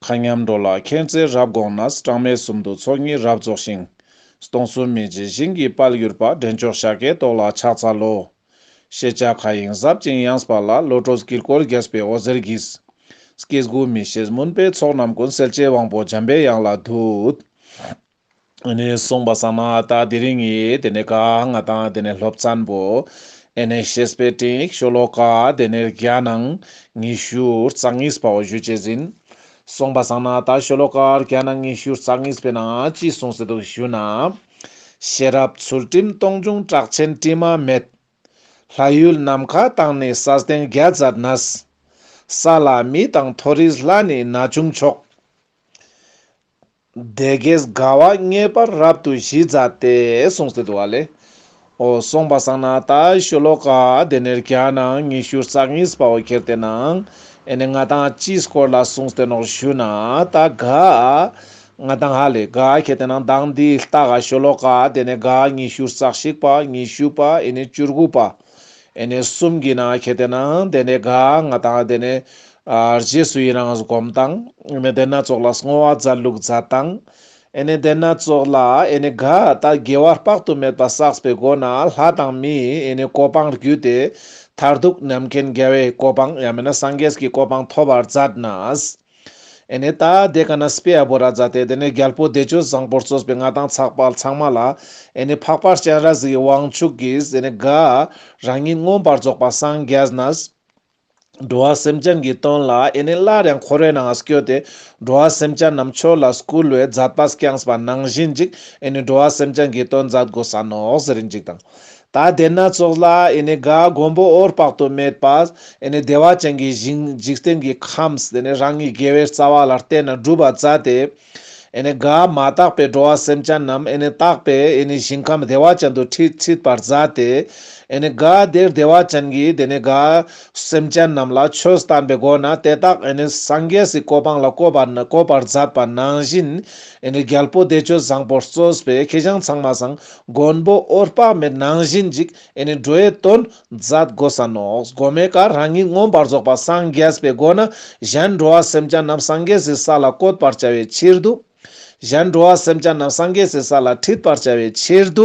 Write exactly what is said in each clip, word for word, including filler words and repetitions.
མཁའ་མཉམ་འགྲོ་ལ་མཁྱེན་བརྩེ་རབ་དགོངས་ནས། གྲངས་མེད་གསུམ་དུ་ཚོགས་གཉིས་རབ་རྫོགས་ཤིང་། སྟོང་གསུམ་མི་མཇེད་ཞིང་གི་དཔལ་གྱུར་པ། འདྲེན་མཆོག་ཤཱཀྱའི་ཏོག་ལ་ཕྱག་འཚལ་ལོ། ཤེས་བྱ་མཁའ་དབྱིངས་ཟབ་ཅིང་ཡངས་པ་ལ། བློ་གྲོས་དཀྱིལ་འཁོར་རྒྱས་པའི་འོད་ཟེར་གྱིས། སྐྱེ་དགུ་མི་ཤེས་མུན་པའི་ཚོགས་རྣམས་ཀུན། སེལ་བྱེད་དབང་པོ་འཇམ་པའི་དབྱངས་ལ་འདུད། ཨེ་ནེ་སོང་པ་སང་ན་ད་དེ་རིང་ངི་དེ་ནེ་ག་ང་དང་དེ་ནེ་སློབ་ཚན་པོ་ཨེ་ནེ་བཤེས་པའི་སྤྲིངས་ཡིག་ཤོ་ལོ་ཀ་དེ་ནེ་བརྒྱ་ནང་ཉི་ཤུ་རྩ་གཉིས་པའོ་ཞུ་ཅེས་ཨིན། སོང་པ་སང་ན་ད་ཤོ་ལོ་ཀ་བརྒྱ་ནང་ཉི་ཤུ་རྩ་གཉིས་པའི་ནང་ཅི་གསུངས་ཏེ་འདུག་ཞུ་ན། ཤེས་རབ་ཚུལ་ཁྲིམས་སྟོང་འབྱུང་གྲགས་ཆེན་དྲི་མ་མེད། ལྷ་ཡུལ་ནམ་མཁའ་དང་ནི་ས་སྟེང་བརྒྱ་མཛད་ནས། ས་ལ་མི་དང་མཐོ་རིས་ལྷ་ནི་ན་ཆུང་མཆོག། སྡེ་བརྒྱད་དགའ་བ་ངེས་པར་རབ་ཏུ་ཞི་མཛད་དེ། གསུངས་ཏེ་འདུག་པ་ལེ། འོ་སོང་པ་སང་ན་ད་ཤོ་ལོ་ཀ་དེ་ནེ་བརྒྱ་ནང་ཉི་ཤུ་རྩ་གཉིས་པའོ་ཁྱེར་ཏེ་ནང་ཨེ་ནེ་ང་དང་ཅིའི་སྐོར་ལ་གསུངས་ཏེ་ནོག་ཞུ་ན་ད་ག་ང་དང་ཧ་ལེ་ག་ཁྱེར་ཏེ་ནང་དང་འདི་ལྟ་ག་ཤོ་ལོ་ཀ་དེ་ནེ་ག་ཉི་ཤུ་རྩ་གཅིག་པ་ཉི་ཤུ་པ་ཨེ་ནེ་བཅུ་དགུ་པ། ཨེ་ནེ་གསུམ་གྱི་ནང་ཁྱེར་ཏེ་ནང་དེ་ནེ་ག་ང་དང་དེ་ནེ་ཨ་རྗེས་སུ་ཡི་རང་སྒོམ་སྟངས། ཨེ་ནེ་དེ་ན་ཙོགས་ལ་བསྔོ་བ་མཛད་ལུགས་མཛད་སྟངས། ཨེ་ནེ་དེ་ན་ཙོགས་ལ་ཨེ་ནེ་ག་ད་དགེ་བ་དཔག་ཏུ་མེད་པ་བསགས་པའི་སྒོ་ནས་ལྷ་དང་མིའི་ཨེ་ནེ་གོ་འཕང་བརྒྱུད་དེ་མཐར་ཐུག་རྣམ་མཁྱེན་རྒྱལ་བའི་གོ་འཕང་ཡང་མིན་ན་སངས་རྒྱས་ཀྱི་གོ་འཕང་ཐོབ་པར་མཛད་ནས། ཨེ་ནེ་ད་དེ་ཀ་ན་སྤེ་ར་བོ་ར་མཛད་དེ་དེ་ནེ་རྒྱལ་པོ་བདེ་སྤྱོད་བཟང་པོར་གཙོས་པའི་ང་དང་ཚགས་པར་ཚང་མ་ལ་ཨེ་ནེ་འཕགས་པ་སྤྱན་རས་གཟིགས་ཀྱི་དབང་ཕྱུག་གིས་ཨེ་ནེ་ག་རང་ཉིད་མངོན་པར་རྫོགས་པ་སངས་རྒྱས་ནས། འགྲོ་བ་སེམས་ཅན་གྱི་དོན་ལ་ཨེ་ནེ་སླར་ཡང་འཁོར་བའི་ནང་སྐྱོད་དེ་འགྲོ་བ་སེམས་ཅན་རྣམས་ཆོས་ལ་བསྐུལ་བའི་མཛད་པ་བསྐྱངས་པ་ནང་བཞིན་ཅིག་ཨེ་ནེ་འགྲོ་བ་སེམས་ཅན་གྱི་དོན་མཛད་དགོས་ས་ནོག་ཟེར་རིན་ཅིག་དང་། ད་དེ་ན་ཙོགས་ལ་ཨེ་ནེ་ག་མགོན་པོ་འོད་དཔག་ཏུ་མེད་པ་ཨེ་ནེ་བདེ་བ་ཅན་གྱི་ཞིང་འཇིག་རྟེན་གྱི་ཁམས་དེ་ནེ་རང་གི་དགེ་བའི་རྩ་བ་ལ་བརྟེན་ནས་སྒྲུབ་པ་མཛད་དེ། ཨེ་ནེ་ག་མ་དག་པའི་འགྲོ་བ་སེམས་ཅན་རྣམས་ཨེ་ནེ་དག་པའི་ཨེ་ནེ་ཞིང་ཁམས་བདེ་བ་ཅན་དུ་ཁྲིད་ཁྲིད་པར་མཛད་དེ། ཨེ་ནེ་ག་དེར་བདེ་བ་ཅན་གྱི་དེ་ནེ་ག་སེམས་ཅན་རྣམས་ལ་ཆོས་བསྟན་པའི་སྒོ་ནས་དེ་དག་ཨེ་ནེ་སངས་རྒྱས་སི་གོ་འཕང་ལ་བཀོད་པ་ན་བཀོད་པར་མཛད་པ་ནང་བཞིན། ཨེ་ནེ་རྒྱལ་པོ་བདེ་སྤྱོད་བཟང་པོར་གཙོས་པའི་ཁྱེད་ཅག་ཚང་མ་སང་མགོན་པོ་འོད་དཔག་མེད་ནང་བཞིན་ཅིག་ཨེ་ནེ་འགྲོ་བའི་དོན་མཛད་དགོས་ས་ནོག། མགོ་མའི་ཀ་རང་ཉིད་མངོན་པར་རྫོགས་པ་སངས་རྒྱས་པའི་སྒོ་ནས་གཞན་འགྲོ་བ་སེམས་ཅན་རྣམས་སངས་རྒྱས་སི་ས་ལ་བཀོད་པར་བྱ་བའི་ཕྱིར་དུ། གཞན་འགྲོ་བ་སེམས་ཅན་རྣམས་སངས་རྒྱས་སི་ས་ལ་ཁྲིད་པར་བྱ་བའི་ཕྱིར་དུ།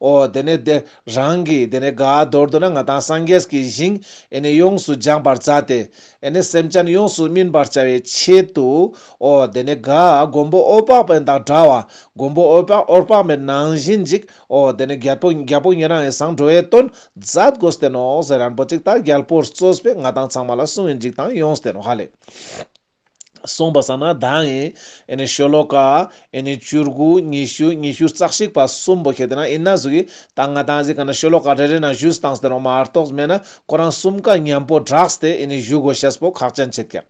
འོ་དེ་ནེ་དེ་རང་གི་དེ་ནེ་ག་མདོར་བསྡུ་ན་ང་དང་སངས་རྒྱས་ཀྱི་ཞིང་ཨེ་ནེ་ཡོངས་སུ་སྦྱངས་པར་མཛད་དེ། ཨེ་ནེ་སེམས་ཅན་ཡོངས་སུ་སྨིན་པར་བྱ་བའི་ཆེད་དུ། འོ་དེ་ནེ་ག་མགོན་པོ་འོད་དཔག་མེད་དང་འདྲ་བ། མགོན་པོ་འོད་དཔག་འོད་དཔག་མེད་ནང་བཞིན་ཅིག་འོ་དེ་ནེ་རྒྱལ་པོ་རྒྱལ་པོ་ཉེ་རང་ངི་སང་འགྲོ་བའི་དོན་མཛད་དགོས་ཏེ་ནོག་ཟེར་རན་པོ་ཅིག་ད་རྒྱལ་པོར་གཙོས་པའི་ང་དང་ཚང་མ་ལ་གསུང་ཡིན་ཅིག་དང་ཡོངས་ཏེ་ནོག་ཧ་ལེ། སོང་པ་སང་ན་ད་ཨེ་ནེ་ཤོ་ལོ་ཀ་ཨེ་ནེ་བཅུ་དགུ་ཉི་ཤུ་ཉི་ཤུ་རྩ་གཅིག་པ་གསུམ་པོ་ཁྱེར་ཏེ་ན་ཨིན་ན་ཟུག་གི་ད་ང་དང་ཟིག་ག་ན་ཤོ་ལོ་ཀ་རེ་རེ་ན་ཞུས་བཏང་སྟེ་ནོག་མ་གཏོགས་མེད་ན་ཁོ་རང་གསུམ་ཀ་མཉམ་པོ་སྦྲགས་ཏེ་ཨེ་ནེ་ཞུ་དགོས་ཤེས་པོ་ཁག་ཅན་ཆེད་ཀྱག།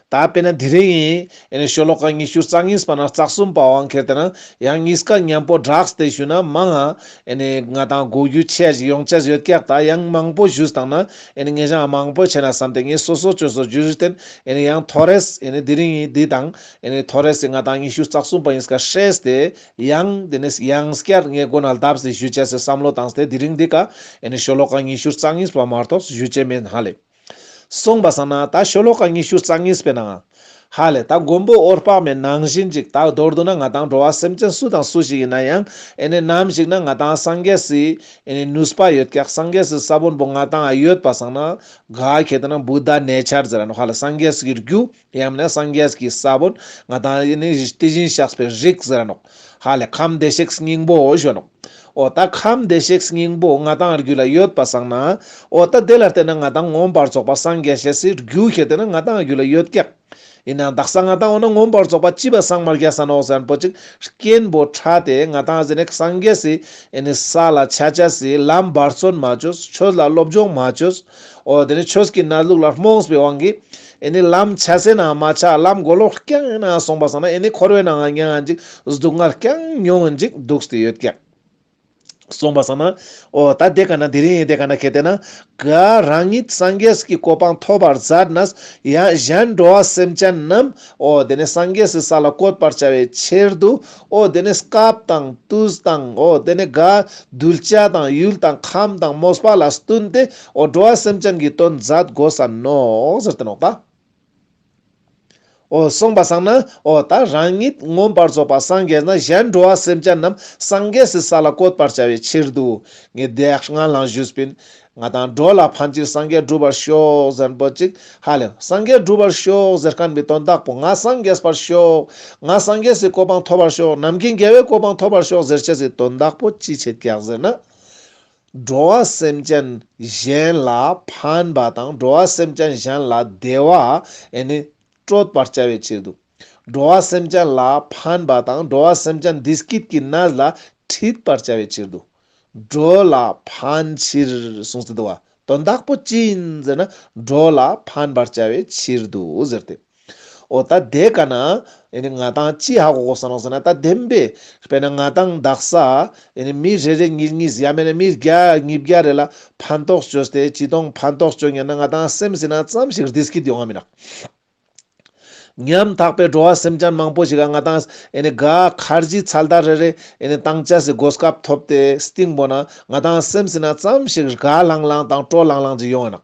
ད་དཔེར་ན་དེ་རིང་ཨེ་ནེ་ཤོ་ལོ་ཀ་ཉི་ཤུ་རྩ་གཉིས་པ་ན་རྩ་གསུམ་པའང་ཁྱེར་ཏེ་ན་ཡང་གཉིས་ཀ་མཉམ་པོ་སྦྲགས་ཏེ་ཞུ་ན་མང་ང་ཨེ་ནེ་ང་དང་གོ་རྒྱུ་ཆེ་ཞིག་ཡོང་ཆ་ཡོད་ཀྱག། ད་ཡང་མང་པོ་ཞུས་བཏང་ན་ཨེ་ནེ་ངེད་ཅག་མང་པོ་ཆེ་ན་བསམ་སྟེ་ངས་སོ་སོ་ཆོས་སོ་ཞུས་ཏེ་ཨེ་ནེ་ཡང་ཐོ་རེས་ཨེ་ནེ་དེ་རིང་འདི་དང་ཨེ་ནེ་ཐོ་རེས་སི་ང་དང་ཉི་ཤུ་རྩ་གསུམ་པ་ཡིན་སྐ་ཧྲེས་ཏེ་ཡང་དེ་ནེ་ཡང་སྐྱར་ངས་མགོ་ན་ལྡབས་སེ་ཞུ་ཆ་སེ་བསམ་བློ་བཏང་སྟེ་དེ་རིང་འདི་ཀ་ཨེ་ནེ་ཤོ་ལོ་ཀ་ཉི་ཤུ་རྩ་གཉིས་པ་མ་གཏོགས་ཞུ་ཆ་མེད་ཧ་ལེ། སོང་པ་སང་ན་ད་ཤོ་ལོ་ཀ་ཉི་ཤུ་རྩ་གཉིས་པའི་ནང་ཧ་ལེ་ད་མགོན་པོ་འོད་དཔག་མེད་ནང་བཞིན་ཅིག་ད་མདོར་བསྡུ་ན་ང་དང་འགྲོ་བ་སེམས་ཅན་སུ་དང་སུ་ཞིག་ཡིན་ན་ཡང་ཨེ་ནེ་ནམ་ཞིག་ན་ང་དང་སངས་རྒྱས་སི་ཨེ་ནེ་ནུས་པ་ཡོད་ཀྱག། སངས་རྒྱས་སི་ས་བོན་པོ་ང་དང་ཡོད་པ་སང་ན་ག་ཁྱེར་ཏེ་ན་བུདྡྷ་ནེ་ཆར་ཟེར་ར་ནོག་ཧ་ལེ། སངས་རྒྱས་སི་རྒྱུ་ཡང་མིན་ན་སངས་རྒྱས་ཀྱི་ས་བོན་ང་དང་ཨེ་ནེ་དེ་བཞིན་གཤེགས་པའི་རིགས་ཟེར་ར་ནོག་ཧ་ལེ། ཁམས་བདེ་གཤེགས་སྙིང་པོ་ཞུ་ནོག། འོ་ད་ཁམས་བདེ་གཤེགས་སྙིང་པོ་ང་དང་རྒྱུད་ལ་ཡོད་པ་སང་ན། འོ་ད་དེ་ལ་བརྟེན་ན་ང་དང་མངོན་པར་རྫོགས་པ་སངས་རྒྱས་ཤེས་སི་རྒྱུ་ཁྱེར་ཏེ་ན་ང་དང་རྒྱུད་ལ་ཡོད་ཀྱག། ཡིན་ནའང་དག་ས་ང་དང་འོ་ན་མངོན་པར་རྫོགས་པ་ཅི་བ་སངས་མ་རྒྱས་ས་ནོག་ཟེར་ན་པོ་ཅིག་རྐྱེན་པོ་ཕྲ་སྟེ་ང་དང་ཟེར་ནེ་སངས་རྒྱས་སི་ཨེ་ནེ་ས་ལ་ཆ་ཆ་སི་ལམ་འབད་བརྩོན་མ་བཅོས། ཆོས་ལ་སློབ་སྦྱོང་མ་བཅོས། འོ་དེ་ནེ་ཆོས་ཀྱི་གནས་ལུགས་ལ་རྨོངས་པའི་དབང་གིས་ཨེ་ནེ་ལམ་ཆ་སེ་ན་མ་ཆ་ལམ་གོ་ལོག་རྐྱང་ཡིན་ན་སོང་པ་སང་ན་ཨེ་ནེ་འཁོར་བའི་ནང་ང་ཉང་ཅིག་སྡུག་བསྔལ་རྐྱང་མྱོང་ཡིན་ཅིག་འདུག་སྟེ་ཡོད་ཀྱག། སོང་པ་སང་ན། འོ་ད་དེ་ཀ་ན་དེ་རིང་དེ་ཀ་ན་ཁྱེར་ཏེ་ན། ག་རང་ཉིད་སངས་རྒྱས་ཀྱི་གོ་འཕང་ཐོབ་པར་མཛད་ནས་ཡང་གཞན་འགྲོ་བ་སེམས་ཅན་རྣམས་འོ་དེ་ནེ་སངས་རྒྱས་སི་ས་ལ་བཀོད་པར་བྱ་བའི་ཕྱིར་དུ་འོ་དེ་ནེ་སྐབས་དང་དུས་དང་འོ་དེ་ནེ་ག་གདུལ་བྱ་དང་ཡུལ་དང་ཁམས་དང་མོས་པ་ལ་བསྟུན་ཏེ་འོ་འགྲོ་བ་སེམས་ཅན་གྱི་དོན་མཛད་དགོས་ས་ནོག་ཟེར་ཏེ་ནོག་ད། འོ་གསུངས་པ་སང་ན་འོ་ད་རང་ཉིད་མངོན་པར་རྫོགས་པ་སངས་རྒྱས་ན་གཞན་འགྲོ་བ་སེམས་ཅན་རྣམས་སངས་རྒྱས་སི་ས་ལ་བཀོད་པར་བྱ་བའི་ཕྱིར་དུ། ངས་དེ་ཡང་སྔ་ལ་ཞུས་པིན། ང་དང་འགྲོ་ལ་ཕན་ཕྱིར་སངས་རྒྱས་འགྲུབ་པར་ཤོག་ཟེར་མཁན་པོ་ཅིག་ཧ་ལེ། སངས་རྒྱས་འགྲུབ་པར་ཤོག་ཟེར་མཁན་པོའི་དོན་དག་པོ་ང་སངས་རྒྱས་པར་ཤོག་ང་སངས་རྒྱས་སི་གོ་འཕང་ཐོབ་པར་ཤོག་ནམ་མཁའི་རྒྱལ་བའི་གོ་འཕང་ཐོབ་པར་ཤོག་ཟེར་ཅེས་སི་དོན་དག་པོ་ཅི་ཆེད་ཀྱག་ཟེར་ན། འགྲོ་བ་སེམས་ཅན་གཞན་ལ་ཕན་པ་དང་འགྲོ་བ་སེམས་ཅན་གཞན་ལ་བདེ་བ་ཨེ་ནི་སྤྲོད་པར་བྱ་བའི་ཕྱིར་དུ། འགྲོ་བ་སེམས་ཅན་ལ་ཕན་པ་དང་འགྲོ་བ་སེམས་ཅན་བདེ་སྐྱིད་ཀྱི་གནས་ལ་ཁྲིད་པར་བྱ་བའི་ཕྱིར་དུ། འགྲོ་ལ་ཕན་ཕྱིར་གསུངས་ཏེ་འདུག་པ། དོན་དག་པོ་ཅི་ཡིན་ཟེར་ན་འགྲོ་ལ་ཕན་པར་བྱ་བའི་ཕྱིར་དུ་ཟེར་ཏེ། འོ་ད་དེ་ཀ་ན་ཨེ་ནི་ང་དང་ཅི་ཧ་གོ་དགོས་ས་ནོག་ཟེར་ན། ད་བདེན་པའི་དཔེར་ན་ང་དང་དག་ས་ཨེ་ནི་མི་རེ་རེ་གཉིས་གཉིས་ཡ་མེད་ན་མི་བརྒྱ་ཉིས་བརྒྱ་རེ་ལ་ཕན་ཐོགས་བཅོས་ཏེ་ཅི་དང་ཕན་ཐོགས་བཅོ་ཉན་ན་ང་དང་སེམས་སི་ན་ཙམ་ཞིག་བདེ་སྐྱིད་ཡོང་ང་མེན་ན། ཉམ་ཐག་པའི་འགྲོ་བ་སེམས་ཅན་མང་པོ་ཞིག་ག་ང་དང་ཨེ་ནི་ག་ཁར་ཇི་ཚད་ལྡན་རེ་རེ་ཨེ་ནི་བཏང་ཅེས་སི་གོ་སྐབས་ཐོབ་སྟེ་སྟིང་པོ་ན་ང་དང་སེམས་སི་ན་ཙམ་ཞིག་དགའ་ལྷང་ལྷང་དང་སྤྲོ་ལྷང་ལྷང་ཅིག་ཡོང་ང་ན།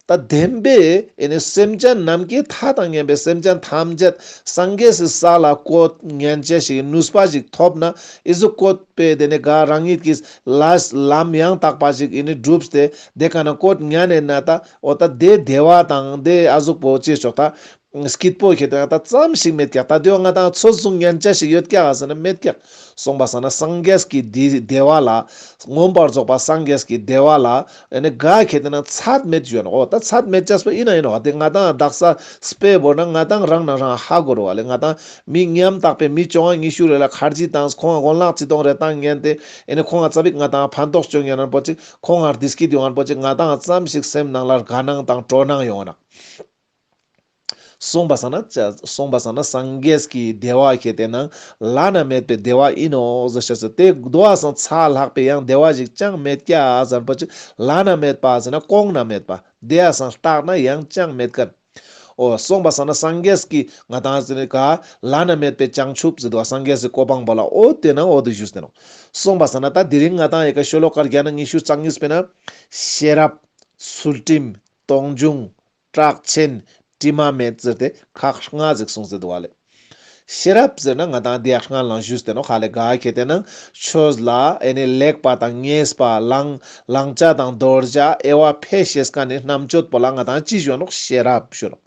ད་བདེན་པའི་ཨེ་ནི་སེམས་ཅན་ནམ་མཁའི་མཐའ་དང་མཉམ་པའི་སེམས་ཅན་ཐམས་ཅད་སངས་རྒྱས་སི་ས་ལ་བཀོད་ཉན་ཅེས་ཤིག་ནུས་པ་ཞིག་ཐོབ་ན་ཨི་ཟུག་བཀོད་པའི་དེ་ནི་ག་རང་ཉིད་ཀྱི་ལས་ལམ་ཡང་དག་པ་ཞིག་ཨེ་ནི་བསྒྲུབས་ཏེ་དེ་ཀ་ན་བཀོད་ཉན་ནས་ན་ད་འོ་ད་དེ་བདེ་བ་དང་དེ་ཨ་ཟུག་པོ་ཅི་ཆོག་ད་སྐྱིད་པོ་ཁྱེད་དེ་ན་ད་ཙམ་ཞིག་མེད་ཀྱག་ད་དེ་བ་ང་དང་ཚོད་བཟུང་ཉན་ཅེས་ཤིག་ཡོད་ཀྱག་ཟེར་ན་མེད་ཀྱག་གསུངས་པ་སང་ན་སངས་རྒྱས་ཀྱི་བདེ་བ་ལ་མངོན་པར་རྫོགས་པ་སངས་རྒྱས་ཀྱི་བདེ་བ་ལ་ཨེ་ནི་ག་ཁྱེད་དེ་ན་ཚད་མེད་ཞུ་ནོག་འོ་ད་ཚད་མེད་ཅེས་པོ་ཡིན་ན་ཡིན་ནོག་དེ་ང་དང་དག་ས་དཔེ་བོར་ན་ང་དང་རང་ན་རང་ཧ་གོ་རོ་བ་ལེ། ང་དང་མི་ཉམ་ཐག་པའི་མི་བཅོ་ལྔ་ཉི་ཤུ་རེ་ལ་ཁར་ཇི་དང་ཁོང་ང་གོན་ལག་ཅི་དང་རེ་བཏང་ཉན་ཏེ་ཨེ་ནི་ཁོང་ང་ཙ་པིག་ང་དང་ཕན་ཐོགས་བཅོ་ཉན་ན་པོ་ཅིག་ཁོང་ང་བདེ་སྐྱིད་ཡོང་ན་པོ་ཅིག་ང་དང་ཙམ་ཞིག་སེམས་ནང་ལ་དགའ་སྣང་དང་སྤྲོ་སྣང་ཡོང་ན། གསུངས་པ་སང་ན་ཅ་གསུངས་པ་སང་ན་སངས་རྒྱས་ཀྱི་བདེ་བ་ཁྱེད་དེ་ན་བླ་ན་མེད་པའི་བདེ་བ་ཡིན་ནོག་ཟེར་ཤེས་སོ། དེ་དོ་བ་སང་ཚ་ལྷག་པའི་ཡང་བདེ་བ་ཞིག་ཅང་མེད་ཀྱག་ཟེར་པོ་ཅིག་བླ་ན་མེད་པ་ཟེར་ན་གོང་ན་མེད་པ་དེ་ཡ་སང་ལྟག་ན་ཡང་ཅང་མེད་མཁན། འོ་གསུངས་པ་སང་ན་སངས་རྒྱས་ཀྱི་ང་དང་ཟེར་ནི་ག་བླ་ན་མེད་པའི་བྱང་ཆུབ་ཟེར་དོ་བ་སངས་རྒྱས་ཀྱི་གོ་འཕང་པོ་ལ་འོ་དེ་ན་འོ་དེ་ཞུས་ཏེ་ནོག་གསུངས་པ་སང་ན་ད་དེ་རིང་ང་དང་ཡི་ག་ཤོ་ལོ་ཀ་བརྒྱ་ན་ཉི་ཤུ་རྩ་གཉིས་པའི་ན་ཤེས་རབ། ཚུལ་ཁྲིམས། སྟོང་འབྱུང་། གྲགས་ཆེན། དྲི་མ་མེད་ཟེར་ཏེ་ཁག་ལྔ་ཟིག་གསུངས་ཏེ་འདུག་བ་ལེ། ཤེས་རབ་ཟེར་ན་ང་དང་དེ་ཡག་སྔ་ལང་ཞུས་ཏེ་ནོག་ཧ་ལེ། ག་ཁེ་ཏེ་ན་ཆོས་ལ་ཨེ་ནི་ལེགས་པ་དང་ཉེས་པ་བླང་བླང་བྱ་དང་དོར་བྱ་དབྱེ་བ་ཕེ་ཤེས་ཀ་ནི་རྣམ་དཔྱོད་པོ་ལ་ང་དང་ཅི་ཞུ་ནོག་ཤེས་རབ་ཞུ་ནོག་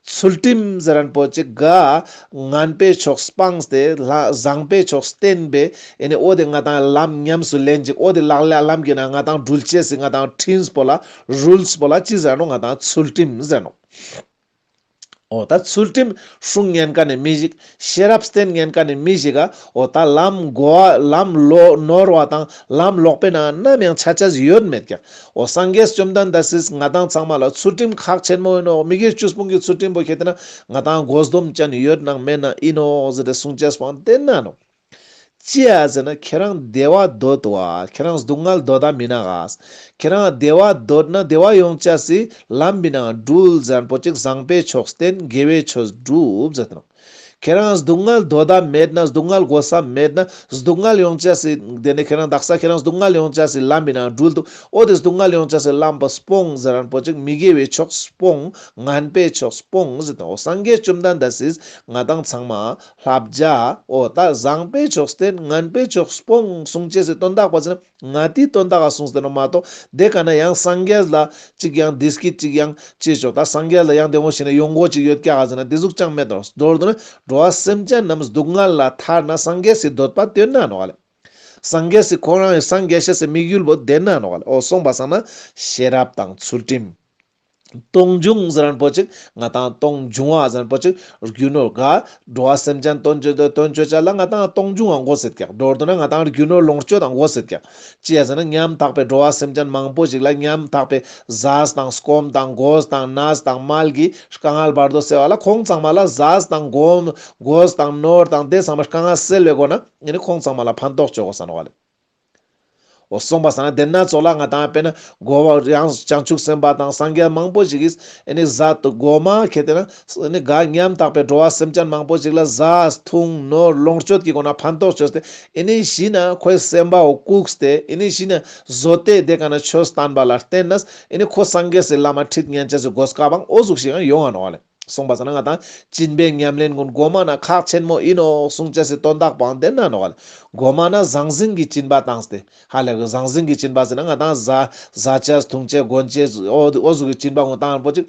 ཚུལ་ཁྲིམས་ཟེར་རན་པོ་ཅིག་ག་ངན་པའི་ཕྱོགས་སྤངས་ཏེ་ལ་བཟང་པའི་ཕྱོགས་བསྟེན་པའི་ཨེ་ནི་འོ་དེ་ང་དང་ལམ་ཉམས་སུ་ལེན་ཅིག་འོ་དེ་ལག་ལེན་ལམ་གྱི་ན་ང་དང་འགྲུལ་ཅེས་སི་ང་དང་ཁྲིམས་པོ་ལ་རུལས་པོ་ལ་ཅི་ཟེར་ནོག་ང་དང་ཚུལ་ཁྲིམས་ཟེར་ནོག་འོ་ད་ཚུལ་ཁྲིམས་སྲུང་ཉན་མཁན་ནི་མི་ཞིག་ཤེས་རབ་བསྟེན་ཉན་མཁན་ནི་མི་ཞིག་ག་འོ་ད་ལམ་གོ་བ་ལམ་ལོ་ནོར་བ་དང་ལམ་ལོག་པའི་ནང་ནམ་ཡང་ཆ་ཆ་ཡོད་མེད་ཀྱག་འོ་སངས་རྒྱས་བཅོམ་ལྡན་འདས་སིས་ང་དང་ཚང་མ་ལ་ཚུལ་ཁྲིམས་ཁག་ཆེན་མོ་ཡིན་ནོག་མི་དགེ་བཅུ་སྤོང་གི་ཚུལ་ཁྲིམས་པོ་ཁེ་ཏེ་ན་ང་དང་དགོས་སྡོམ་ཅན་ཡོད་ནང་མེད་ན་ཡིན་ནོག་ཟེར་ཏེ་གསུང་ཅེས་པོ་དེ་ན་ནོག་ཅི་ཡ་ཟེར་ན་ཁྱེད་རང་བདེ་བ་འདོད་དོ་ཨ། ཁྱེད་རང་སྡུག་བསྔལ་འདོད་ད་མི་ན་ག་ཁྱེད་རང་བདེ་བ་འདོད་ན་བདེ་བ་ཡོང་ཅེས་སི་ལམ་མི་ན་འགྲུལ་ཟེར་རན་པོ་ཅིག་བཟང་པའི་ཕྱོགས་བསྟེན་དགེ་བའི་ཆོས་སྒྲུབ་ཟེར་ཏེ་ནོག་ཁྱེད་རང་སྡུག་བསྔལ་འདོད་ད་མེད་ན་སྡུག་བསྔལ་དགོས་ས་མེད་ན་སྡུག་བསྔལ་ཡོང་ཅེས་སི་དེ་ནས་ཁྱེད་རང་དག་ས་ཁྱེད་རང་སྡུག་བསྔལ་ཡོང་ཅེས་སི་ལམ་མི་ན་འགྲུལ་དུ་འོ་དེ་སྡུག་བསྔལ་ཡོང་ཅེས་སི་ལམ་པ་སྤོང་ཟེར་རན་པོ་ཅིག་མི་དགེ་བའི་ཕྱོགས་སྤོང་ངན་པའི་ཕྱོགས་སྤོང་ཟེར་ཏེ་ནོག་འོ་སངས་རྒྱས་བཅོམ་ལྡན་འདས་སིས་ང་དང་ཚང་མ་བསླབ་བྱ། འོ་ད་བཟང་པོའི་ཕྱོགས་བསྟེན། ངན་པའི་ཕྱོགས་སྤོང་གསུང་ཅེས་སི་དོན་དག་པོ་ཟེར་ན་ང་དེའི་དོན་དག་ག་གསུངས་ཏེ་ནོག་མ་གཏོགས་དེ་ཀ་ན་ཡང་སངས་རྒྱས་ལ་ཅིག་ཡང་བདེ་སྐྱིད་ཅིག་ཡང་ཅི་ཆོག་ད་སངས་རྒྱས་ལ་ཡང་བདེ་མོ་ཞིག་ན་ཡོང་སྒོ་ཅིག་ཡོད་ཀྱག་ག་ཟེར་ན་དེ་ཟུག་ཅང་མེད་དོ། མདོར་བསྡུ་ན་འགྲོ་བ་སེམས་ཅན་རྣམས་སྡུག་བསྔལ་ལ་ཐར་ན་སངས་རྒྱས་སི་འདོད་པ་དེ་ན་ནོག་ལེ། སངས་རྒྱས་སི་ཁོ་རང་སངས་རྒྱས་ཤེས་སི་དམིགས་ཡུལ་པོ་དེ་ན་ནོག་ལེ། འོ་གསུངས་པ་སང་ན་ཤེས་རབ་དང་ཚུལ་ཁྲིམས། སྟོང་འབྱུང་ཟེར་རན་པོ་ཅིག་ང་དང་སྟོང་འབྱུང་བ་ཟེར་རན་པོ་ཅིག་རྒྱུ་ནོར་ག་འགྲོ་བ་སེམས་ཅན་དོན་བཅོ་དོན་བཅོ་ཅེས་ལ་ང་དང་སྟོང་འབྱུང་བ་དགོས་སེད་ཀྱག་མདོར་བསྡུ་ན་ང་དང་རྒྱུ་ནོར་ལོངས་སྤྱོད་དང་དགོས་སེད་ཀྱག་ཅི་ཡ་ཟེར་ན་ཉམ་ཐག་པའི་འགྲོ་བ་སེམས་ཅན་མང་པོ་ཞིག་ལ་ཉམ་ཐག་པའི་ཟས་དང་སྐོམ་དང་གོས་དང་གནས་དང་མལ་གྱི་དཀའ་ངལ་བར་དོ་སེལ་བ་ལ་ཁོང་ཚང་མ་ལ་ཟས་དང་སྐོམ་གོས་དང་ནོར་དང་དེ་ཚང་མ་དཀའ་ངལ་སེལ་བའི་སྒོ་ན་ཨེ་ནི་ཁོང་ཚང་མ་ལ་ཕན་ཐོགས་བཅོ་དགོས་ས་ནོག་ལེ། འོ་གསུངས་པ་སང་ན་དེ་ན་ཚོགས་ལ་ང་དང་དཔེར་ན་གོ་བ་ཡང་བྱང་ཆུབ་སེམས་དཔའ་དང་སངས་རྒྱས་མང་པོ་ཞིག་གིས་ཨེ་ནི་ཟ་དུ་གོ་མ་ཁེ་ཏེ་ན་ཨེ་ནི་ག་ཉམ་ཐག་པའི་འགྲོ་བ་སེམས་ཅན་མང་པོ་ཞིག་ལ་ཟ་འཐུང་ནོར་ལོངས་སྤྱོད་ཀྱི་སྒོ་ན་ཕན་ཐོགས་བཅོས་ཏེ་ཨེ་ནི་ཤི་ན་ཁོའི་སེམས་པ་བོ་བཀུག་སྟེ་ཨེ་ནི་ཤི་ན་བཟོ་སྟེ་དེ་ཀ་ན་ཆོས་བསྟན་པ་ལ་བརྟེན་ནས་ཨེ་ནི་ཁོ་སངས་རྒྱས་སི་ལམ་མ་ཁྲིད་ཉན་ཅེས་སི་གོ་སྐབས་འང་འོ་ཟུག་ཞིག་ཡང་ཡོང་ང་ནོག་ལེ། སོང་པ་སང་ན་ང་ཏང་སྦྱིན་པའི་ཉམས་ལེན་ཀུན་གོ་མ་ན་ཁག་ཆེན་མོ་ཨིན་ནོག་གསུང་ཅེས་སི་དོན་དག་པོའང་དེ་ན་ནོག་ལེ། གོ་མ་ན་ཟང་ཟིང་གི་སྦྱིན་པ་བཏང་སྟེ། ཧ་ལེ་ཟང་ཟིང་གི་སྦྱིན་པ་ཟེར་ན་ང་ཏང་བཟའ་བཟའ་ཅེས་འཐུང་ཅེས་གོན་ཅེས་འོ་འོ་ཟུག་གི་སྦྱིན་པ་ཀུན་བཏང་པོ་ཅིག་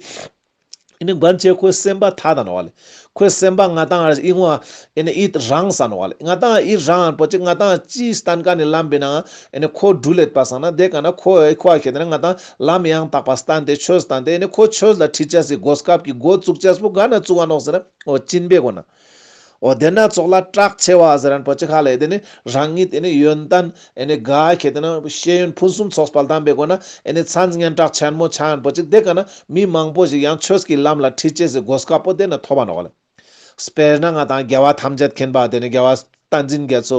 ཨེ་ནི་གོན་ཅེས་ཁོའི་སེམས་པ་ཐད་ད་ནོག་ལེ། ཁོའི་སེམས་པ་ང་ཏང་ཨིན་བ་ཨེ་ནི་ཨིད་རངས་ས་ནོག་ལེ། ང་ཏང་ཨིད་རངས་པོ་ཅིག་ང་ཏང་ཅི་སྟན་ཀ་ནི་ལམ་པེ་ན་ཨེ་ནི་ཁོ་འགྲུལ་ལེད་པ་སང་ན་དེ་ཀ་ན་ཁོ་ཁོ་ཁེ་ཏེ་ན་ང་ཏང་ལམ་ཡང་དག་པ་སྟན་ཏེ་ཆོས་སྟན་ཏེ་ཨེ་ནི་ཁོ་ཆོས་ལ་ཁྲིད་ཅེས་སི་གོ་སྐབས་ཀྱི་འགོ་བཙུགས་ཅེས་པོ་ག་ན་བཙུགས་པ་ནོག་ཟེར་ན་འོ་སྦྱིན་པའི་སྒོ་ན། འོ་དེ་ན་ཙོགས་ལ་གྲགས་ཆེ་བ་ཟེར་རན་པོ་ཅིག་ཧ་ལེ་དེ་ནི་རང་ཉིད་དེ་ནི་ཡོན་ཏན་ཨེ་ནི་ག་ཁེ་ཏེ་ན་ཤེས་ཡོན་ཕུན་སུམ་ཚོགས་པ་ལྡན་པའི་སྒོ་ན་ཨེ་ནི་མཚན་སྙན་གྲགས་ཆེན་མོ་ཆ་རན་པོ་ཅིག་དེ་ཀ་ན་མི་མང་པོ་ཞིག་ཡང་ཆོས་ཀྱི་ལམ་ལ་ཁྲིད་ཅེས་སི་གོ་སྐབས་པོ་དེ་ན་ཐོབ་པ་ནོག་ལེ། དཔེར་ན་ང་ཏང་རྒྱལ་བ་ཐམས་ཅད་མཁྱེན་པ་དེ་ནི་རྒྱལ་བ་བསྟན་འཛིན་རྒྱ་མཚོ་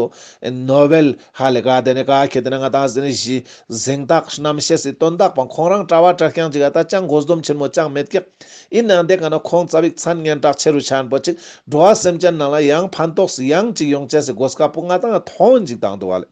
ནོ་བེལ་ཧ་ལེ་ག་དེ་ནི་ག་ཁེ་ཏེ་ན་ང་ཏང་དེ་ནི་གཟེངས་རྟགས་བསྣམས་ཤེས་སི་དོན་དག་པོ་ཁོང་རང་གྲྭ་བ་གྲྭ་རྐྱང་ཅིག་ག་ད་ཅང་དགོས་འདོད་ཆེན་མོ་ཅང་མེད་ཀྱག་ཨིན་ནའང་དེ་ཀ་ན་ཁོང་ཙ་པིག་མཚན་སྙན་གྲགས་ཆེ་རུ་ཆ་རན་པོ་ཅིག་འགྲོ་བ་སེམས་ཅན་ནང་ལ་ཡང་ཕན་ཐོགས་ཡང་ཅིག་ཡོང་ཅེས་སི་གོ་སྐབས་པོ་ང་ཏང་ཐོང་ཅིག་བཏང་འདུག་བ་ལེ།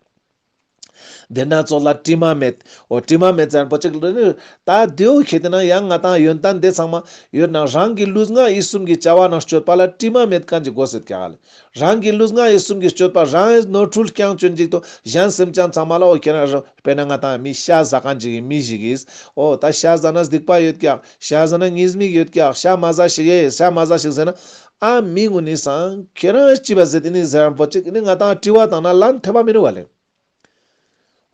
དེ་ན་ཙོགས་ལ་དྲི་མ་མེད། འོ་དྲི་མ་མེད་ཟེར་རན་པོ་ཅིག་ལེ་ནི་ད་དེའོ་ཁེ་ཏེ་ན་ཡང་ང་ཏང་ཡོན་ཏན་དེ་ཚང་མ་ཡོད་ན་རང་གི་ལུས་ངག་ཡིད་གསུམ་གྱི་བྱ་བ་ནང་སྤྱོད་པ་ལ་དྲི་མ་མེད་མཁན་ཅིག་དགོས་སེད་ཀྱག་ལེ། རང་གི་ལུས་ངག་ཡིད་གསུམ་གྱི་སྤྱོད་པ་རང་ནོར་འཁྲུལ་རྐྱང་ཅོན་ཅིག་དང་གཞན་སེམས་ཅན་ཚང་མ་ལ་འོ་ཁྱེད་རང་དཔེར་ན་ང་ཏང་མི་ཤ་ཟ་མཁན་ཅིག་གི་མི་ཞིག་གིས་འོ་ད་ཤ་ཟ་ན་སྡིག་པ་ཡོད་ཀྱག་ཤ་ཟ་ན་ཉེས་དམིགས་ཡོད་ཀྱག་ཤ་མ་ཟ་ཞིག་ཨེ་ཤ་མ་ཟ་ཞིག་ཟེར་ན་ཨ་མི་ངུ་ནི་སང་ཁྱེད་རང་ཅི་བ་ཟེར་ཏེ་ནི་ཟེར་རན་པོ་ཅིག་ནི་ང་ཏང་དྲི་བ་བཏང་ན་ལན་ཐོབ་པ་མི་རུ་བ་ལེ།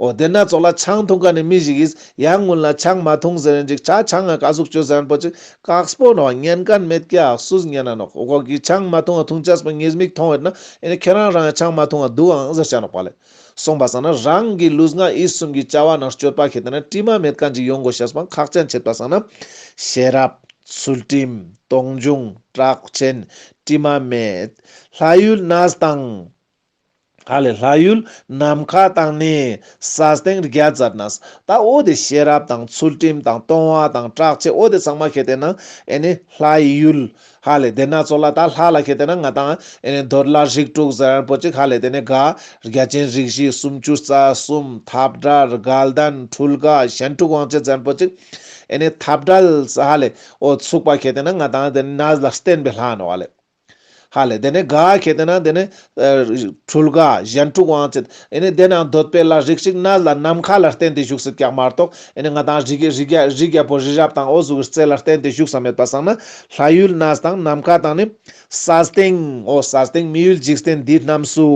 འོ་དེ་ན་ཙོགས་ལ་ཆང་འཐུང་མཁན་ནི་མི་ཞིག་གིས་ཡང་སྔོན་ལ་ཆང་མ་འཐུང་ཟེར་རན་ཅིག་ཆ་ཆང་ང་ཀ་ཟུག་ཅོ་ཟེར་རན་པོ་ཅིག་ཀགས་པོ་ནོག་ཉན་མཁན་མེད་ཀྱག་སུས་ཉན་ན་ནོག་འོ་ཁོ་གི་ཆང་མ་འཐུང་ང་འཐུང་ཅེས་པོ་ཉེས་དམིགས་མཐོང་ཡོད་ན་ཨེ་ནི་ཁྱེད་རང་རང་ཆང་མ་འཐུང་ང་འདུག་ཨང་ཟེར་ཆ་ནོག་པ་ལེ། སོང་པ་སང་ན་རང་གི་ལུས་ངག་ཡིད་གསུམ་གྱི་བྱ་བ་ནང་སྤྱོད་པ་ཁེ་ཏེ་ན་དྲི་མ་མེད་མཁན་ཅིག་ཡོང་དགོས་ཤེས་པོ་ཁག་ཅན་ཆེད་པ་སང་ན་ཤེས་རབ་ཚུལ་ཁྲིམས་སྟོང་འབྱུང་གྲགས་ཆེན་དྲི་མ་མེད་ལྷ་ཡུལ་གནས་དང་། ཧ་ལེ་ལྷ་ཡུལ་ནམ་མཁའ་དང་ནི་ས་སྟེང་བརྒྱ་མཛད་ན། ད་འོ་དེ་ཤེས་རབ་དང་ཚུལ་ཁྲིམས་དང་སྟོང་བ་དང་གྲགས་ཆེ་འོ་དེ་ཚང་མ་ཁེ་ཏེ་ན་ཨེ་ནི་ལྷ་ཡུལ། ཧ་ལེ་དེ་ན་ཙོགས་ལ་ད་ལྷ་ལ་ཁེ་ཏེ་ན་ང་ཏང་ཨེ་ནི་འདོད་ལྷ་རིགས་དྲུག་ཟེར་རན་པོ་ཅིག་ཧ་ལེ་དེ་ནི་ག་བརྒྱ་བྱིན་རིགས་བཞི་སུམ་ཅུ་རྩ་གསུམ་འཐབ་བྲལ་དགའ་ལྡན་འཕྲུལ་དགའ་གཞན་དྲུག་དབང་བྱེད་ཟེར་རན་པོ་ཅིག་ཨེ་ནི་འཐབ་བྲལ་ཧ་ལེ་འོ་ཚུགས་པ་ཁེ་ཏེ་ན་ང་ཏང་དེ་ནི་གནས་ལ་བརྟེན་པའི་ལྷ་ནོག་ཧ་ལེ། ཧ་ལེ་དེ་ནི་ག་ཁེ་ཏེ་ན་དེ་ནི་འཕྲུལ་དགའ་གཞན་དྲུག་དབང་བྱེད་ཨེ་ནི་དེ་ནང་འདོད་པའི་ལྷ་རིགས་ཤིག་གནས་ལ་ནམ་མཁའ་ལ་བརྟེན་ཏེ་བཞུགས་སེད་ཀྱག་མ་གཏོགས་ཨེ་ནི་ང་ཏང་རི་རྒྱལ་རི་རྒྱལ་རི་རྒྱལ་པོ་རི་རབ་དང་འོ་ཟུག་གི་རྩེ་ལ་བརྟེན་ཏེ་བཞུགས་ས་མེད་པ་སང་ན་ལྷ་ཡུལ་གནས་དང་ནམ་མཁའ་དང་ནི་ས་སྟེང་འོ་ས་སྟེང་མི་ཡུལ་འཇིག་རྟེན་འདི་རྣམས་སུ་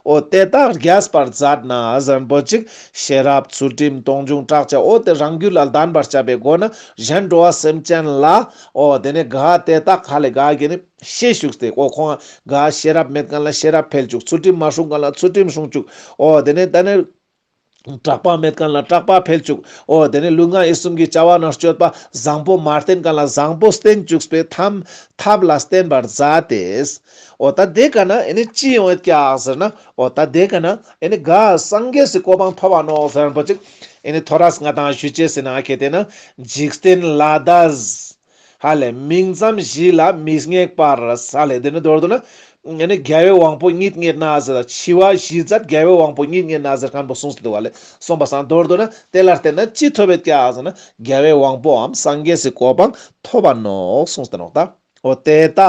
འོ་དེ་དག་རྒྱས་པར་མཛད་ན་ཟེར་རན་པོ་ཅིག་ཤེས་རབ་ཚུལ་ཁྲིམས་སྟོང་འབྱུང་གྲགས་ཆེ་འོ་དེ་རང་རྒྱུད་ལ་ལྡན་པར་བྱ་བའི་སྒོ་ན་གཞན་འགྲོ་བ་སེམས་ཅན་ལ་འོ་དེ་ནི་ག་དེ་དག་ཧ་ལེ་ག་གི་ནི་ཤེས་བཅུག་སྟེ། འོ་ཁོང་ག་ཤེས་རབ་མེད་མཁན་ལ་ཤེས་རབ་འཕེལ་བཅུག་ཚུལ་ཁྲིམས་མ་སྲུང་མཁན་ལ་ཚུལ་ཁྲིམས་སྲུང་བཅུག་འོ་དེ་ནས་ད་ནི་གྲགས་པ་མེད་མཁན་ལ་གྲགས་པ་འཕེལ་བཅུག་འོ་དེ་ནས་ལུས་ངག་ཡིད་གསུམ་གྱི་བྱ་བ་ནང་སྤྱོད་པ་བཟང་པོ་མ་བསྟེན་མཁན་ལ་བཟང་པོ་བསྟེན་བཅུག་པའི་ཐབས་ཐབས་ལ་བརྟེན་པར་མཛད་དེ། འོ་ད་དེ་ཀ་ན་ཨེ་ནི་ཅི་ཡོང་ཡོད་ཀྱག་ཟེར་ན། འོ་ད་དེ་ཀ་ན་ཨེ་ནི་ག་སངས་རྒྱས་སི་གོ་འཕང་ཐོབ་པ་ནོག་ཟེར་རན་པོ་ཅིག་ཨེ་ནི་ཐོ་རས་ང་ཏང་ཞུ་ཅེས་ཟེར་ན་ཁེ་ཏེ་ན་འཇིག་རྟེན་ལྷ་འདས། ཧ་ལེ་མིང་ཙམ་བཞི་ལ་མི་བསྙེགས་པར། ཧ་ལེ་དེ་ནི་མདོར་བསྡུ་ན་ཨེ་ནི་རྒྱལ་བའི་དབང་པོ་ཉིད་བརྙེས་ན་ཟེར། འཆི་བ་ཞི་མཛད་རྒྱལ་བའི་དབང་པོ་ཉིད་བརྙེས་ན་ཟེར་མཁན་པོ་གསུངས་ཏེ་འདུག་པ་ལེ། སོང་པ་སང་མདོར་བསྡུ་ན་དེ་ལ་བརྟེན་ན་ཅི་ཐོབ་ཡོད་ཀྱག་ཟེར་ན་རྒྱལ་བའི་དབང་པོའམ་སངས་རྒྱས་སི་གོ་འཕང་ཐོབ་པ་ནོག་གསུངས་ཏེ་ནོག་ད། འོ་དེ་ལྟ་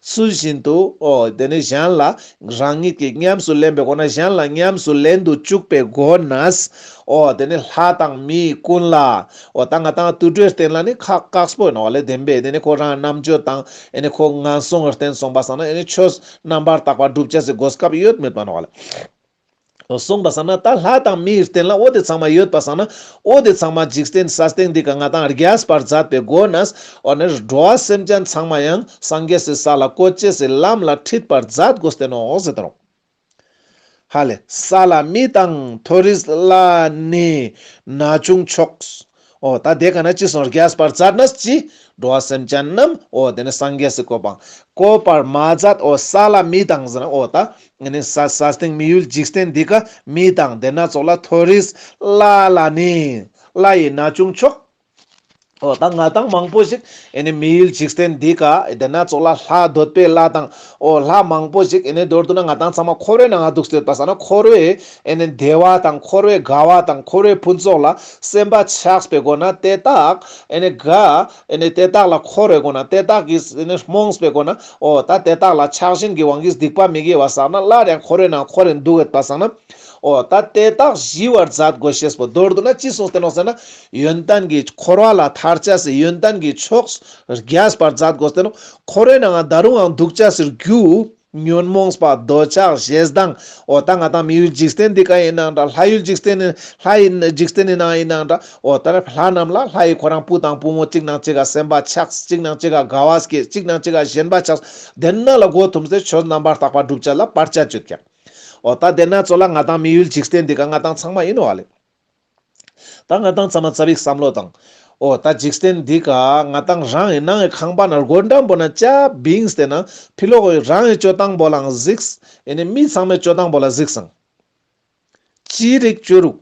ཚུལ་བཞིན་དུ་འོ་དེ་ནི་གཞན་ལ་རང་ཉིད་ཀྱིས་ཉམས་སུ་ལེན་པའི་སྒོ་ན་གཞན་ལ་ཉམས་སུ་ལེན་དུ་བཅུག་པའི་སྒོ་ནས། འོ་དེ་ནི་ལྷ་དང་མི་ཀུན་ལ། འོ་ད་ང་ཏང་དུད་འགྲོའི་རྟེན་ལ་ནི་ཁག་ཁག་པོ་ཡིན་ནོག་ལེ། བདེན་པས་དེ་ནི་ཁོ་རང་རྣམ་དཔྱོད་དང་ཨེ་ནི་ཁོ་ངན་སོང་གི་རྟེན་སོང་པ་སང་ན་ཨེ་ནི་ཆོས་རྣམ་པར་དག་པ་སྒྲུབ་ཅེས་སི་གོ་སྐབས་ཡོད་མེད་པ་ནོག་ལེ། འོ་སོང་པ་སང་ན་ད་ལྷ་དང་མིའི་རྟེན་ལ་འོ་དེ་ཚང་མ་ཡོད་པ་སང་ན་འོ་དེ་ཚང་མ་འཇིག་རྟེན་ས་སྟེང་འདི་ཀ་ང་ཏང་རྒྱས་པར་མཛད་པའི་སྒོ་ནས་འོ་ནི་འགྲོ་བ་སེམས་ཅན་ཚང་མ་ཡང་སངས་རྒྱས་སི་ས་ལ་བཀོད་ཅེས་སི་ལམ་ལ་ཁྲིད་པར་མཛད་དགོས་ཏེ་ནོག་ཟེར་ཏེ་ནོག་ཧ་ལེ། ས་ལ་མི་དང་མཐོ་རིས་ལ་ནི་ན་ཆུང་མཆོག་འོ་ད་དེ་ཀ་ན་ཅི་སོང་རྒྱས་པར་མཛད་ན་ཅི། འགྲོ་བ་སེམས་ཅན་རྣམས་འོ་དེ་ནི་སངས་རྒྱས་སི་གོ་འཕང་བཀོད་པར་མ་མཛད། འོ་ས་ལ་མི་དང་ཟེར་ན་འོ་ད་ཨེ་ནི་ས་ས་སྟེང་མི་ཡུལ་འཇིག་རྟེན་འདི་ཀ་མི་དང་དེ་ན་ཙོགས་ལ་མཐོ་རིས་ལྷ་ལ་ནི་ལྷ་ཡི་ན་ཆུང་མཆོག་འོ་ད་ང་ཏང་མང་པོ་ཞིག་ཨེ་ནི་མི་ཡུལ་འཇིག་རྟེན་འདི་ཀ་དེ་ན་ཙོགས་ལ་ལྷ་འདོད་པའི་ལྷ་དང་། འོ་ལྷ་མང་པོ་ཞིག་ཨེ་ནི་མདོར་བསྡུ་ན་ང་ཏང་ཚང་མ་འཁོར་བའི་ནང་ང་འདུག་སྟེ་ཡོད་པ་སང་ན་འཁོར་བའི་ཨེ་ནི་བདེ་བ་དང་འཁོར་བའི་དགའ་བ་དང་འཁོར་བའི་ཕུན་ཚོགས་ལ་སེམས་པ་ཆགས་པའི་སྒོ་ན་དེ་དག་ཨེ་ནི་དགའ་ཨེ་ནི་དེ་དག་ལ་འཁོར་བའི་སྒོ་ན་དེ་དག་གིས་ཨེ་ནི་རྨོངས་པའི་སྒོ་ན། འོ་ད་དེ་དག་ལ་ཆགས་ཞེན་གྱི་དབང་གིས་སྡིག་པ་མི་དགེ་བ་བསགས་ན་སླར་ཡང་འཁོར་བའི་ནང་འཁོར་རེ་འདུག་ཡོད་པ་སང་ན། འོ་ད་དེ་དག་ཞི་བར་མཛད་དགོས་ཤེས་པོ་མདོར་བསྡུ་ན་ཅི་གསུངས་ཏེ་ནོག་ཟེར་ན། ཡོན་ཏན་གྱི་འཁོར་བ་ལ་ཐར་ཅེས་སི་ཡོན་ཏན་གྱི་ཕྱོགས་རྒྱས་པར་མཛད་དགོས་ཏེ་ནོག་འཁོར་བའི་ནང་ང་ད་རུང་ཡང་འདུག་ཅེས་སི་རྒྱུ་ཉོན་མོངས་པ་འདོད་ཆགས་ཞེ་སྡང་། འོ་ད་ང་ཏང་མི་ཡུལ་འཇིག་རྟེན་འདི་ཀ་ཡིན་ནའང་འདྲ། ལྷ་ཡུལ་འཇིག་རྟེན་ནི་ལྷ་ཡིན་འཇིག་རྟེན་ནི་ནང་ཡིན་ནའང་འདྲ། འོ་ད་ལྷ་རྣམས་ལ་ལྷ་ཡི་ཁོ་རང་བུ་དང་བུ་མོ་གཅིག་ནང་གཅིག་ག་སེམས་པ་ཆགས། གཅིག་ནང་གཅིག་ག་དགའ་བ་སྐྱེ། གཅིག་ནང་གཅིག་ག་ཞེན་པ་ཆགས། དེ་ན་ལ་མགོ་འཐོམས་ཏེ་ཆོས་རྣམ་པར་དག་པ་སྒྲུབ་ཅེས་ལ་བར་ཆད་བཅོས་ཀྱག་འོ་ད་དེ་ན་ཙོགས་ལ་ང་ཏང་མི་ཡུལ་འཇིག་རྟེན་འདི་ཀ་ང་ཏང་ཚང་མ་ཡིན་ནོག་ཨ་ལེ། ད་ང་ཏང་ཚང་མ་ཙ་པིག་བསམ་བློ་བཏང་། འོ་ད་འཇིག་རྟེན་འདི་ཀ་ང་ཏང་རང་གི་ནང་གི་ཁང་པ་ན་སྒོ་འགྲམ་པོ་ན་ཅ་བིངས་ཏེ་ན་ཕི་ལོག་གི་རང་གི་སྤྱོད་སྟངས་པོ་ལའང་གཟིགས། ཨེ་ནི་མི་ཚང་མའི་སྤྱོད་སྟངས་པོ་ལ་གཟིགས་སང་། ཅི་རིགས་བཅོས་རུག་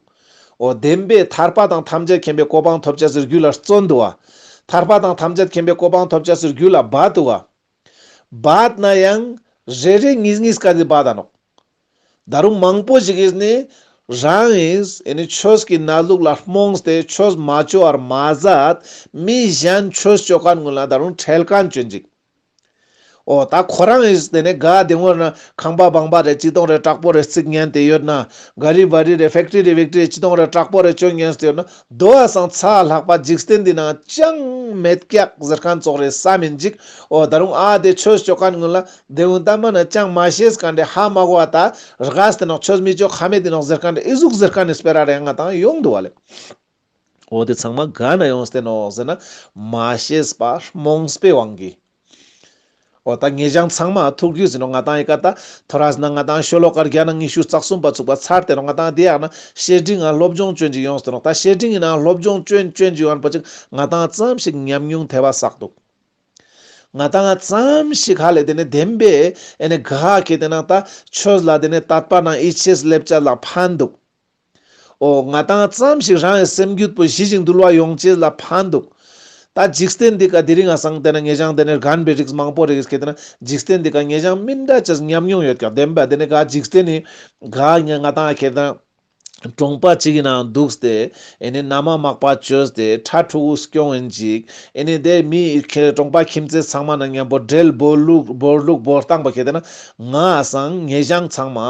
འོ་བདེན་པའི་ཐར་པ་དང་ཐམས་ཅད་མཁྱེན་པའི་གོ་འཕང་ཐོབ་ཅེས་སི་རྒྱུ་ལ་བརྩོན་འདུག་ག་ཐར་པ་དང་ཐམས་ཅད་མཁྱེན་པའི་གོ་འཕང་ཐོབ་ཅེས་སི་རྒྱུ་ལ་འབད་འདུག་ག་འབད་ན་ཡང་རེ་རེ་གཉིས་གཉིས་ཀ་དེ་འབད་ད་ནོག་ད་རུང་མང་པོ་ཞིག་གིས་ནི་རང་ཨིན་ཨེ་ནི་ཆོས་ཀྱི་གནས་ལུགས་ལ་རྨོངས་ཏེ་ཆོས་མ་བཅོ་བར་མ་ཟད་མི་གཞན་ཆོས་བཅོ་མཁན་ཀུན་ལ་ད་རུང་ཁྲེལ་མཁན་བཅོ་ཨིན་ཅིག་འོ་ད་ཁོ་རང་ཨིན་དེ་ནས་ག་དེ་སྔོན་ན་ཁང་པ་བང་པ་རེ་ཅི་ཏོང་རེ་དྲག་པོ་རེ་རྩིག་ཉན་ཏེ་ཡོད་ན། ག་རི་བ་རི་རེ་ཕེག་ཊི་རི་བེག་ཊི་རི་ཅི་ཏོང་རེ་དྲག་པོ་རེ་བཅོ་ཉན་ཏེ་ཡོད་ན། དོ་བ་སང་ཚ་ལྷག་པ་འཇིག་རྟེན་འདི་ན་ཅང་མེད་ཀྱག་ཟེར་མཁན་ཙོགས་རེ་བསམ་ཨིན་ཅིག་འོ་ད་རུང་ཨ་དེ་ཆོས་བཅོ་མཁན་ཀུན་ལ་དེ་འུན་ཏ་མ་ན་ཅང་མ་ཤེས་མཁན་རེ་ཧ་མ་གོ་བ་ད་རྒས་ཏེ་ནོག་ཆོས་མི་བཅོ་ཁ་མེད་དེ་ནོག་ཟེར་མཁན་རེ་ཨི་ཟུག་ཟེར་མཁན་ནི་སྤེ་ར་རེ་ང་ཏང་ཡོང་འདུག་བ་ལེ། འོ་དེ་ཚང་མ་ག་ན་ཡོངས་ཏེ་ནོག་ཟེར་ན་མ་ཤེས་པ་རྨོངས་པའི་དབང་གིས། འོ་ད་ངེ་ཞང་ཚང་མ་ཐུགས་རྒྱུས་ཟིན་ནོག་ང་ཏང་ཨི་ཀ་ད་ཐོ་རས་ན་ང་ཏང་ཤོ་ལོ་ཀ་བརྒྱ་ན་ཉི་ཤུ་རྩ་གསུམ་པ་ཚུགས་པ་ཚར་ཏེ་ནོག་ང་ཏང་དེ་ཡང་ན་བཤེས་སྤྲིང་ང་སློབ་སྦྱོང་བཅོན་ཅིག་ཡོངས་ཏེ་ནོག་ད་བཤེས་སྤྲིང་ཡིན་ན་སློབ་སྦྱོང་བཅོན་བཅོན་ཅིག་ཡོང་པོ་ཅིག་ང་ཏང་ཙམ་ཞིག་ཉམས་མྱོང་ཐེ་བ་བསགས་འདུག་ང་ཏང་ཙམ་ཞིག་ཧ་ལས་དེ་ནས་བདེན་པའི་ཨེ་ནས་ག་ཁེ་དེ་ན་ད་ཆོས་ལ་དེ་ནས་དད་པ་ན་ཡིད་ཆེས་སླེབས་ཅེས་ལ་ཕན་འདུག་འོ་ང་ཏང་ཙམ་ཞིག་རང་གི་སེམས་རྒྱུད་པོ་ཞི་ཞིང་དུལ་བ་ཡོང་ཅེས་ལ་ཕན་འདུག་ད་འཇིག་རྟེན་འདི་ཀ་དེ་རིང་ང་སང་དེ་ན་ངེ་ཞང་དེ་ནས་རྒན་པའི་རིགས་མང་པོ་རིགས་ཁེ་དེ་ན་འཇིག་རྟེན་འདི་ཀ་ངེ་ཞང་མི་འདྲ་ཅེས་ཉམས་མྱོང་ཡོད་ཀྱག་བདེན་པ་དེ་ནས་ག་འཇིག་རྟེན་ནི་ག་ང་ང་ཏང་ཁེ་དེ་ན་གྲོང་པ་གཅིག་གི་ནང་འདུག་སྟེ་ཨེ་ནི་མནའ་མ་མག་པ་བཅོས་ཏེ་ཕྲུ་གུ་སྐྱོང་ཨིན་ཅིག་ཨེ་ནི་དེ་མི་ཁེ་གྲོང་པ་ཁྱིམ་མཚེས་ཚང་མ་ན་མཉམ་པོ་འབྲེལ་བོར་ལུགས་བོར་ལུགས་བོར་སྟངས་པ་ཁེ་དེ་ན་ང་སང་ངེ་ཞང་ཚང་མ་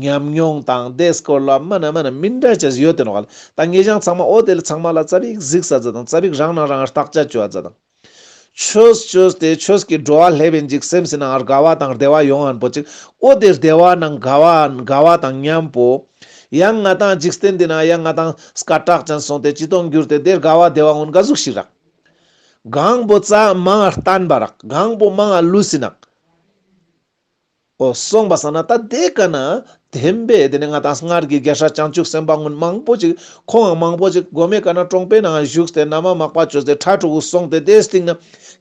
ཉམས་མྱོང་དང་དེ་སྐོར་ལ་མ་ན་མ་ན་མི་འདྲ་ཅེས་ཡོད་དེ་ནོག་ལེ། ད་ངེ་ཞང་ཚང་མ་འོ་དེ་ལ་ཚང་མ་ལ་ཙ་པིག་གཟིགས་ས་ཙ་དང་ཙ་པིག་རང་ན་རང་བརྟག་དཔྱད་བཅོ་ཨ་ཙ་དང་། ཆོས་བཅོས་ཏེ་ཆོས་ཀྱི་འགྲོ་བ་སླེབས་ཨིན་ཅིག་སེམས་སི་ནང་དགའ་བ་དང་བདེ་བ་ཡོང་ཨན་པོ་ཅིག་འོ་དེ་བདེ་བ་ནང་དགའ་བ་དགའ་བ་དང་མཉམ་པོ། ཡང་ང་ཏང་འཇིག་རྟེན་འདི་ན་ཡང་ང་ཏང་སྐད་གྲགས་ཅན་སོང་སྟེ་ཅི་ཏོང་གྱུར་ཏེ་དེ་དགའ་བ་བདེ་བ་འོན་ག་ཟུག་ཞིག་རག་གང་པོ་ཙ་མང་ང་བརྟན་པ་རག་གང་པོ་མང་ང་ལུས་སི་ནག་འོ་སོང་པ་སང་ན་ད་དེ་ཀ་ན་བདེན་པའི་དེ་ནས་ང་ཏང་སྔར་གྱི་རྒྱལ་སྲས་བྱང་ཆུབ་སེམས་དཔའ་ཀུན་མང་པོ་ཅིག་ཁོང་མང་པོ་ཅིག་གོ་མེ་ཀ་ན་གྲོང་པའི་ནང་བཞུགས་ཏེ་མནའ་མ་མག་པ་བཅོས་ཏེ་ཕྲུ་གུ་སོང་སྟེ་དེ་སྟིང་ན་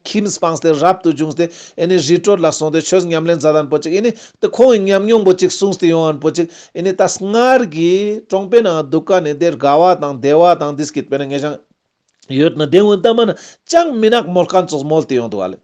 ཁྱིམ་སྤངས་ཏེ་རབ་ཏུ་བྱུང་སྟེ་ཨེ་ནི་རི་ཁྲོད་ལ་སོང་སྟེ་ཆོས་ཉམས་ལེན་མཛད་དན་པོ་ཅིག་ཨེ་ནི་དེ་ཁོང་གི་ཉམས་མྱོང་པོ་ཅིག་གསུངས་ཏེ་ཡོང་ཨན་པོ་ཅིག་ཨེ་ནི་ད་སྔར་གྱི་གྲོང་པའི་ནང་འདུག་ཀ་ནས་དེ་དགའ་བ་དང་བདེ་བ་དང་དེ་སྐྱིད་པའི་ན་ངེ་ཞང་ཡོད་ན་དེ་འོན་ཏ་མ་ན་ཅང་མི་ནག་མོལ་མཁན་ཙོགས་མོལ་ཏེ་ཡོང་འདུག་ཨ་ལེ།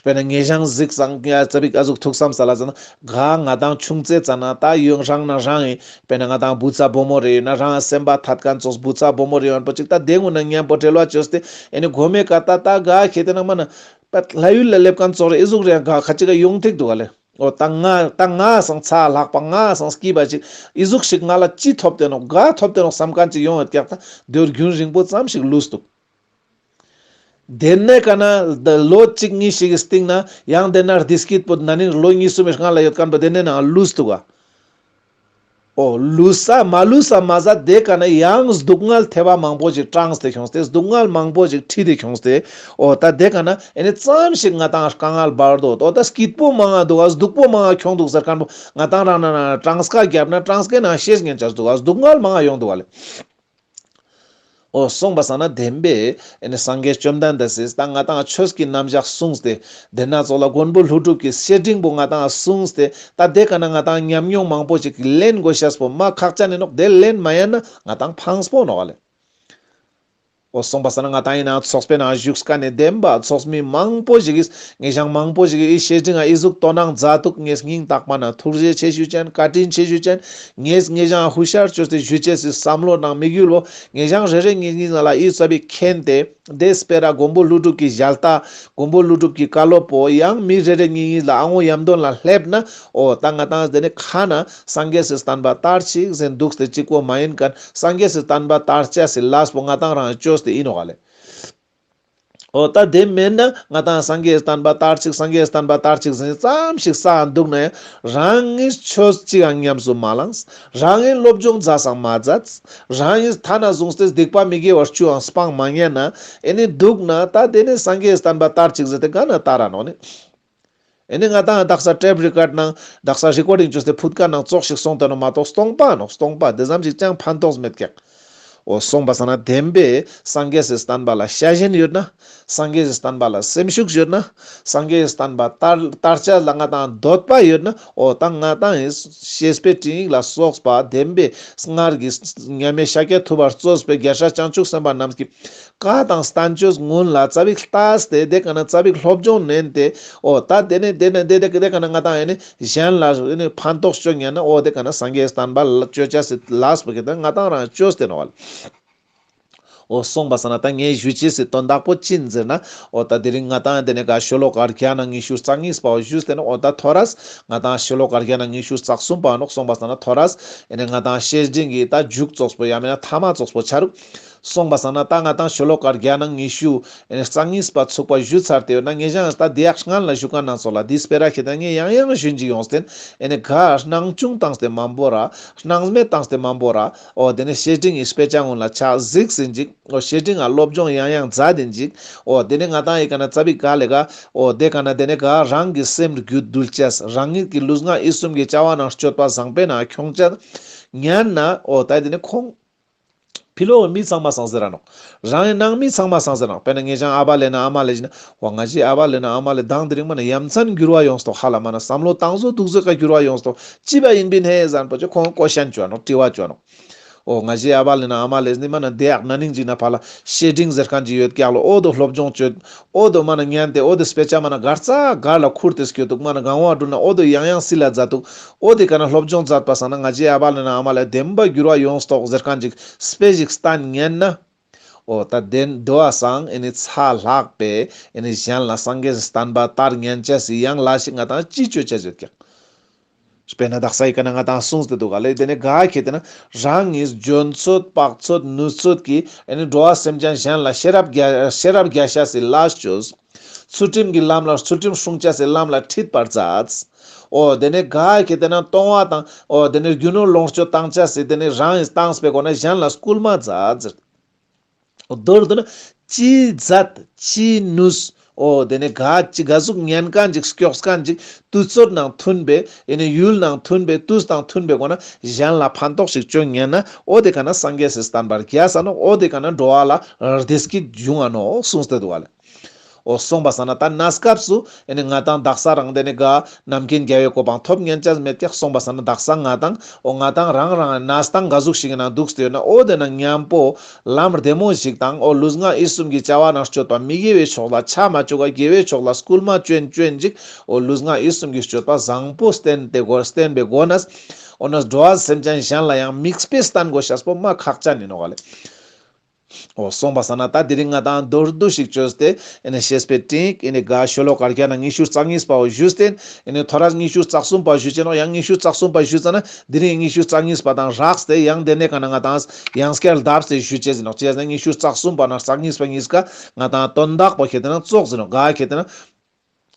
དཔེར་ན་ངེ་ཞང་གཟིགས་སང་ཡ་ཙ་པིག་ཨ་ཟུག་ཐུགས་བསམ་ས་ལ་ཙ་ན་ག་ང་ཏང་ཆུང་ཙེ་ཙ་ན་ད་ཡོང་རང་ན་རང་ཨིན། དཔེར་ན་ང་ཏང་བུ་ཚ་བུ་མོ་རེ་ཡོད་ན་རང་སེམས་པ་ཐད་མཁན་ཙོགས་བུ་ཚ་བུ་མོ་རེ་ཡོད་པོ་ཅིག་ད་དེ་ངུ་ན་མཉམ་པོ་འབྲེལ་བ་བཅོས་ཏེ་ཨེ་ནི་གོ་མེ་ཀ་ད་ད་ག་ཁེ་དེ་ན་མ་ན་པད་ལྷ་ཡུལ་ལ་སླེབས་མཁན་ཙོགས་རེ་ཨི་ཟུག་རེ་ག་ཁ་ཅིག་ག་ཡོང་ཐིག་འདུག་ཨ་ལེ། འོ་ད་ང་ད་ང་སང་ཚ་ལྷག་པ་ང་སང་སྐྱིད་པ་ཅིག་ཨི་ཟུག་ཞིག་ང་ལ་ཅི་ཐོབ་ཏེ་ནོག་ག་ཐོབ་ཏེ་ནོག་བསམ་མཁན་ཅིག་ཡོང་ཡོད་ཀྱག་ད་དེ་བོ་རྒྱུན་རིང་པོ་ཙམ་ཞིག་ལུས་འདུག་དེ་ནས་ཀ་ན་ལོ་གཅིག་གཉིས་ཤིག་གི་སྟིང་ན་ཡང་དེ་ན་བདེ་སྐྱིད་པོ་ན་ནིང་ལོ་གཉིས་གསུམ་མི་སྔ་ལ་ཡོད་མཁན་པོ་དེ་ནས་ནང་ལུས་འདུག་ག་འོ་ལུས་ས་མ་ལུས་ས་མ་ཟད་དེ་ཀ་ན་ཡང་སྡུག་བསྔལ་ཐེ་བ་མང་པོ་ཞིག་དྲངས་ཏེ་ཁྱོངས་ཏེ་སྡུག་བསྔལ་མང་པོ་ཞིག་ཁྲིད་དེ་ཁྱོངས་ཏེ་འོ་ད་དེ་ཀ་ན་ཨེ་ནི་ཙམ་ཞིག་ང་ཏང་དཀའ་ངལ་བར་དོ་འོ་ད་སྐྱིད་པོ་མང་ང་འདུག་ག་སྡུག་པོ་མང་ང་ཁྱོངས་འདུག་ཟེར་མཁན་པོ་ང་ཏང་རང་ན་ན་གྲངས་ཀ་བརྒྱབ་ན་གྲངས་ཀའི་ནང་ཤེས་ཉན་ཆ་འདུག་ག་སྡུག་བསྔལ་མང་ང་ཡོང་འདུག་ག་ལེ། འོ་སོང་པ་སང་ན་བདེན་པའི་ཨེ་ནི་སངས་རྒྱས་བཅོམ་ལྡན་འདས་སིས་ད་ང་ཏང་ཆོས་ཀྱི་རྣམ་གཞག་གསུངས་ཏེ་དེ་ན་ཙོགས་ལ་མགོན་པོ་ཀླུ་སྒྲུབ་ཀྱི་བཤེས་སྤྲིང་པོ་ང་ཏང་གསུངས་ཏེ་ད་དེ་ཀ་ན་ང་ཏང་ཉམས་མྱོང་མང་པོ་ཅིག་ལེན་དགོས་ཤེས་པོ་མ་ཁག་ཅན་ཨིན་ནོག་དེ་ལེན་མ་ཡན་ན་ང་ཏང་ཕངས་པོ་ནོག་ཨ་ལེ། འོ་སོང་པ་སང་ན་ང་ཏང་ཡིན་ན་ཚོགས་པའི་ནང་བཞུགས་ཀ་ནས་བདེན་པ་ཚོགས་མི་མང་པོ་ཞིག་གིས་ངེ་ཞང་མང་པོ་ཞིག་གིས་ཨི་བཤེས་སྤྲིང་ང་ཨི་ཟུག་དོ་སྣང་མཛད་འདུག་ངས་སྙིང་ཐག་པ་ནས་ཐུགས་རྗེ་ཆེ་ཞུ་ཅན་བཀའ་དྲིན་ཆེ་ཞུ་ཅན། ངས་ངེ་ཞང་ཧུ་ཤར་བཅོས་ཏེ་ཞུ་ཅེས་སི་བསམ་བློ་ནང་དམིགས་ཡུལ་བོ་ངེ་ཞང་རེ་རེ་གཉིས་གཉིས་ནང་ལ་ཨི་ཙ་པིག་མཁྱེན་ཏེ། དེ་སྤེ་ར་མགོན་པོ་ཀླུ་སྒྲུབ་ཀྱི་ཞལ་ལྟ། མགོན་པོ་ཀླུ་སྒྲུབ་ཀྱི་བཀའ་སློབ་པོ་ཡང་མི་རེ་རེ་གཉིས་གཉིས་ལ་ཨ་ངོ་ཡམ་དོན་ལ་སླེབས་ན། འོ་ད་ང་ཏང་དེ་ནི་ཁ་ན་སངས་རྒྱས་སི་བསྟན་པ་དར་ཅིག་ཟེར་འདུག་སྟེ་གཅིག་པོ་མ་ཡིན་མཁན་སངས་རྒྱས་སི་བསྟན་པ་དར་ཅེས་སི་ལས་པོ་ང་ཏང་རང་བཅོས་ཏེ་ཡིན་ནོག་ལེ། འོ་ད་དེ་མེད་ན་ང་ཏང་སངས་རྒྱས་སི་བསྟན་པ་དར་ཅིག་སངས་རྒྱས་སི་བསྟན་པ་དར་ཅིག་ཟེར་ཙམ་ཞིག་ས་འདུག་ན་ཡང་རང་ངིས་ཆོས་གཅིག་ཡང་ཉམས་སུ་མ་བླངས། རང་ངིས་སློབ་སྦྱོང་མཛད་སང་མ་མཛད། རང་ངིས་ཐ་ན་བཟུང་སྟེ་སྡིག་པ་མི་དགེ་བ་བཅུའང་སྤང་མ་ཉན་ན་ཨེ་ནི་འདུག་ན་ད་དེ་ནི་སངས་རྒྱས་སི་བསྟན་པ་དར་ཅིག་ཟེར་ཏེ་ག་ན་དར་ར་ནོག་ནི། ཨེ་ནི་ང་ཏང་དག་ས་ཊེབ་རི་ཀོཌ་ནང་དག་ས་རི་ཀོར་ཌིང་བཅོས་ཏེ་ཕུད་ཀ་ནང་ཙོགས་ཤིག་སོང་སྟེ་ནོག་མ་གཏོགས་སྟོང་པ་ནོག་སྟོང་པ་དེ་ཙམ་ཞིག་ཅང་ཕན་ཐོགས་མེད་ཀྱག་འོ་སོང་པ་སང་ན་བདེན་པའི་སངས་རྒྱས་སི་བསྟན་པ་ལ་ཤ་ཞེན་ཡོད་ན། སངས་རྒྱས་སི་བསྟན་པ་ལ་སེམས་ཤུགས་ཡོད་ན། སངས་རྒྱས་སི་བསྟན་པ་དར་དར་ཅེས་ལ་ང་ཏང་འདོད་པ་ཡོད་ན། འོ་ད་ང་ཏང་ཡིན་བཤེས་པའི་སྤྲིང་ཡིག་ལ་སོགས་པ་བདེན་པའི་སྔར་གྱི་མཉམ་མེད་ཤཱཀྱ་ཐུབ་པས་གཙོས་པའི་རྒྱལ་སྲས་བྱང་ཆུབ་སེམས་དཔའ་རྣམས་ཀྱི་བཀའ་དང་བསྟན་བཅོས་སྔོན་ལ་ཙ་པིག་ལྟས་ཏེ་དེ་ཀ་ན་ཙ་པིག་སློབ་སྦྱོང་ནན་ཏེ། འོ་ད་དེ་ནི་དེ་ནི་དེ་དེ་དེ་ཀ་ན་ང་ཏང་ཡིན་ནི་གཞན་ལ་ནི་ཕན་ཐོགས་བཅོ་ཉན་ན། འོ་དེ་ཀ་ན་སངས་རྒྱས་བསྟན་པ་ལ་བཅོ་ཅེས་སི་ལས་པོ་གི་ད་ང་ཏང་རང་བཅོས་ཏེ་ནོག་ལེ། འོ་སོང་པ་སང་ན་ད་ངས་ཞུ་ཅེས་སི་དོན་དག་པོ་ཅི་ཡིན་ཟེར་ན། འོ་ད་དེ་རིང་ང་ཏང་དེ་ནི་ག་ཤོ་ལོ་ཀ་བརྒྱ་ནང་ཉི་ཤུ་རྩ་གཉིས་པ་བོ་ཞུས་ཏེ་ནོག་འོ་ད་ཐོ་རས་ང་ཏང་ཤོ་ལོ་ཀ་བརྒྱ་ནང་ཉི་ཤུ་རྩ་གསུམ་པ་ནོག་སོང་པ་སང་ན་ཐོ་རས་ཨེ་ནི་ང་ཏང་བཤེས་སྤྲིང་གི་ད་མཇུག་ཙོགས་པོ་ཡང་མེད་ན་ཐ་མ་ཙོགས་པོ་ཆ་རུག་སོང་པ་སང་ན་ད་ང་ཏང་ཤོ་ལོ་ཀ་བརྒྱ་ནང་ཉི་ཤུ་ཨེ་ནི་རྩ་གཉིས་པ་ཚུགས་པ་ཞུ་ཚར་ཏེ་ཡོད་ན། ངེ་ཞང་ད་དེ་ཡག་སྔན་ལ་ཞུ་མཁན་ནང་ཚོགས་ལ་དེ་སྤེ་ར་ཁྱེད་ད་ངས་ཡང་ཡང་ཞུ་ཅིག་ཡོངས་ཏེ་ཨེ་ནི་ག་སྣང་ཆུང་བཏང་སྟེ་མང་པོ་ར་སྣང་མེད་བཏང་སྟེ་མང་པོ་ར། འོ་དེ་ནི་བཤེས་སྤྲིང་གི་དཔེ་ཆ་སྔོན་ལ་ཆ་གཟིགས་ཟིན་ཅིག་འོ་བཤེས་སྤྲིང་ང་སློབ་སྦྱོང་ཡང་ཡང་མཛད་དེ་ཅིག་འོ་དེ་ནི་ང་ཏང་ཡི་ཀ་ན་ཙ་པིག་ག་ལེ་ག་འོ་དེ་ཀ་ན་དེ་ནི་ག་རང་གི་སེམས་རྒྱུད་འདུལ་ཅེས་རང་ཉིད་ཀྱི་ལུས་ངག་ཡིད་གསུམ་གྱི་བྱ་བ་ནང་སྤྱོད་པ་བཟང་པོའི་ནང་ཁྱོང་ཅེས་ཉན་ན། འོ་ད་དེ་ནི་ཁོང་ཕི་ལོག་མི་ཚང་མ་སང་ཟེར་ར་ནོག་རང་ཡི་ནང་མི་ཚང་མ་སང་ཟེར་ར་ནོག་དཔེར་ན་ངེ་ཞང་ཨ་བ་ལེ་ན་ཨ་མ་ལེ་ཞིག་ན། འོ་ང་ཞི་ཨ་བ་ལེ་ན་ཨ་མ་ལེ་དང་དེ་རིང་མ་ན་ཡ་མཚན་འགྱུར་བ་ཡོངས་ཏོག་ཧ་ལ་མ་ན་བསམ་བློ་བཏང་ཟོ་འདུག་ཟོ་ཀ་འགྱུར་བ་ཡོངས་ཏོག་ཅི་བ་ཡིན་པིན་ཧེ་ཟེར་ན་པོ་ཅི་ཁོང་ཀོ་ཤན་བཅོ་ནོག་དྲི་བ་བཅོ་ནོག་འོ་ང་ཞི་ཨ་བ་ལེ་ན་ཨ་མ་ལེ་ནི་མ་ན་དེ་ཡག་ན་ནིང་ཅིག་ན་ཕ་ལ་བཤེས་སྤྲིང་ཟེར་མཁན་ཅིག་ཡོད་ཀྱག་ལོ། འོ་དོ་སློབ་སྦྱོང་བཅོས། འོ་དོ་མ་ན་ཉན་ཏེ་འོ་དོ་དཔེ་ཆ་མ་ན་གར་ཙ་གར་ལ་ཁུར་ཏེ་སྐྱོད་འདུག་མ་ན་གང་བ་འགྲུལ་ན་འོ་དོ་ཡང་ཡང་སི་ལ་མཛད་འདུག་འོ་དེ་ཀ་ན་སློབ་སྦྱོང་མཛད་པ་སང་ན་ང་ཞི་ཨ་བ་ལེ་ན་ཨ་མ་ལེ་བདེན་པ་འགྱུར་བ་ཡོངས་ཏོག་ཟེར་མཁན་ཅིག་དཔེ་ཞིག་བསྟན་ཉན་ན། འོ་ད་དེ་འདོ་བ་སང་ཨེ་ནི་ཚ་ལྷག་པའི་ཨེ་ནི་གཞན་ལ་སངས་རྒྱས་སི་བསྟན་པ་དར་ཉན་ཅེས་སི་ཡང་ལ་ཞིག་ང་ཏང་ཅི་བཅོ་ཅེས་ཡོད་ཀྱག་དཔེར་ན་དག་ས་ཡི་ཀ་ན་ང་ཏང་གསུངས་ཏེ་འདུག་ག་ལེ། དེ་ནི་ག་ཁེ་ཏེ་ན་རང་ཉིད་འཇོན་ཚོད་དཔག་ཚོད་ནུས་ཚོད་ཀྱིས་ཨེ་ནི་འགྲོ་བ་སེམས་ཅན་གཞན་ལ་ཤེས་རབ་རྒྱ་ཤེས་རབ་རྒྱས་ཤེས་སི་ལས་བཅོས། ཚུལ་ཁྲིམས་ཀྱི་ལམ་ལ་ཚུལ་ཁྲིམས་སྲུང་ཅེས་སི་ལམ་ལ་ཁྲིད་པར་མཛད། འོ་དེ་ནི་ག་ཁེ་ཏེ་ན་གཏོང་བ་དང་འོ་དེ་ནི་རྒྱུ་ནོར་ལོངས་སྤྱོད་བཏང་ཅེས་སི་དེ་ནི་རང་ཡིན་བཏང་སྤེ་གོ་ན་གཞན་ལ་སྐུལ་མ་མཛད། མདོར་བསྡུ་ན་ཅི་མཛད་ཅི་ནུས། འོ་དེ་ནི་ག་ཅི་ག་ཟུག་ཉན་མཁན་ཅིག་སྐྱོགས་མཁན་ཅིག་དུས་ཚོད་ནང་མཐུན་པའི་ཨེ་ནི་ཡུལ་ནང་མཐུན་པའི་དུས་དང་མཐུན་པའི་སྒོ་ན་གཞན་ལ་ཕན་ཐོགས་ཤིག་བཅོ་ཉན་ན། འོ་དེ་ཀ་ན་སངས་རྒྱས་སི་བསྟན་པ་རྒྱས་ས་ནོག་འོ་དེ་ཀ་ན་འགྲོ་བ་ལ་བདེ་སྐྱིད་འབྱུང་ང་ནོག་གསུངས་ཏེ་འདུག་ག་ལེ། འོ་སོང་པ་སང་ན་ད་གནས་སྐབས་སུ་ཨེ་ནི་ང་ཏང་དག་ས་རང་དེ་ནི་ག་རྣམ་མཁྱེན་རྒྱལ་བའི་གོ་འཕང་ཐོབ་ཉན་ཅེས་མེད་ཀྱག་སོང་པ་སང་ན་དག་ས་ང་ཏང་འོ་ང་ཏང་རང་རང་གནས་སྟངས་ག་ཟུག་ཞིག་གི་ནང་འདུག་སྟེ་ཡོད་ན། འོ་དེ་ན་མཉམ་པོ་ལམ་བདེ་མོ་ཞིག་དང་འོ་ལུས་ངག་ཡིད་གསུམ་གྱི་བྱ་བ་ནང་སྤྱོད་པ་མི་དགེ་བའི་ཕྱོགས་ལ་ཆ་མ་བཅུག་ག་དགེ་བའི་ཕྱོགས་ལ་སྐུལ་མ་བཅོན་བཅོན་ཅིག་འོ་ལུས་ངག་ཡིད་གསུམ་གྱི་སྤྱོད་པ་བཟང་པོ་བསྟེན་ཏེ་གོ་བསྟེན་པའི་སྒོ་ནས་འོ་ན་འགྲོ་བ་སེམས་ཅན་གཞན་ལ་ཡང་མིག་དཔེ་བསྟན་དགོས་ཤེས་པོ་མ་ཁག་ཅན་ཡིན་ནོག་ག་ལེ། འོ་སོང་པ་སང་ན་ད་དེ་རིང་ང་ཏང་མདོར་བསྡུས་ཤིག་བཅོས་ཏེ་ཨེ་ནི་བཤེས་པའི་སྤྲིང་ཡིག་ཨེ་ནི་ག་ཤོ་ལོ་ཀ་བརྒྱ་ནང་ཉི་ཤུ་རྩ་གཉིས་པ་བོ་ཞུས་ཏེ་ཨེ་ནི་ཐོ་རས་ཉི་ཤུ་རྩ་གསུམ་པ་ཞུ་ཅེས་ནོག་ཡང་ཉི་ཤུ་རྩ་གསུམ་པ་ཞུས་ཙ་ན་དེ་རིང་ཉི་ཤུ་རྩ་གཉིས་པ་དང་རགས་ཏེ་ཡང་དེ་ནས་ཀ་ན་ང་ཏང་ཡང་སྐྱར་ལྡབས་ཏེ་ཞུ་ཅེས་ནོག་ཅི་ཟེར་ན་ཉི་ཤུ་རྩ་གསུམ་པ་ནང་རྩ་གཉིས་པ་གཉིས་ཀ་ང་ཏང་དོན་དག་པོ་ཁེ་ཏེ་ན་ཙོགས་ཟེར་ནོག་ག་ཁེ་ཏེ་ན།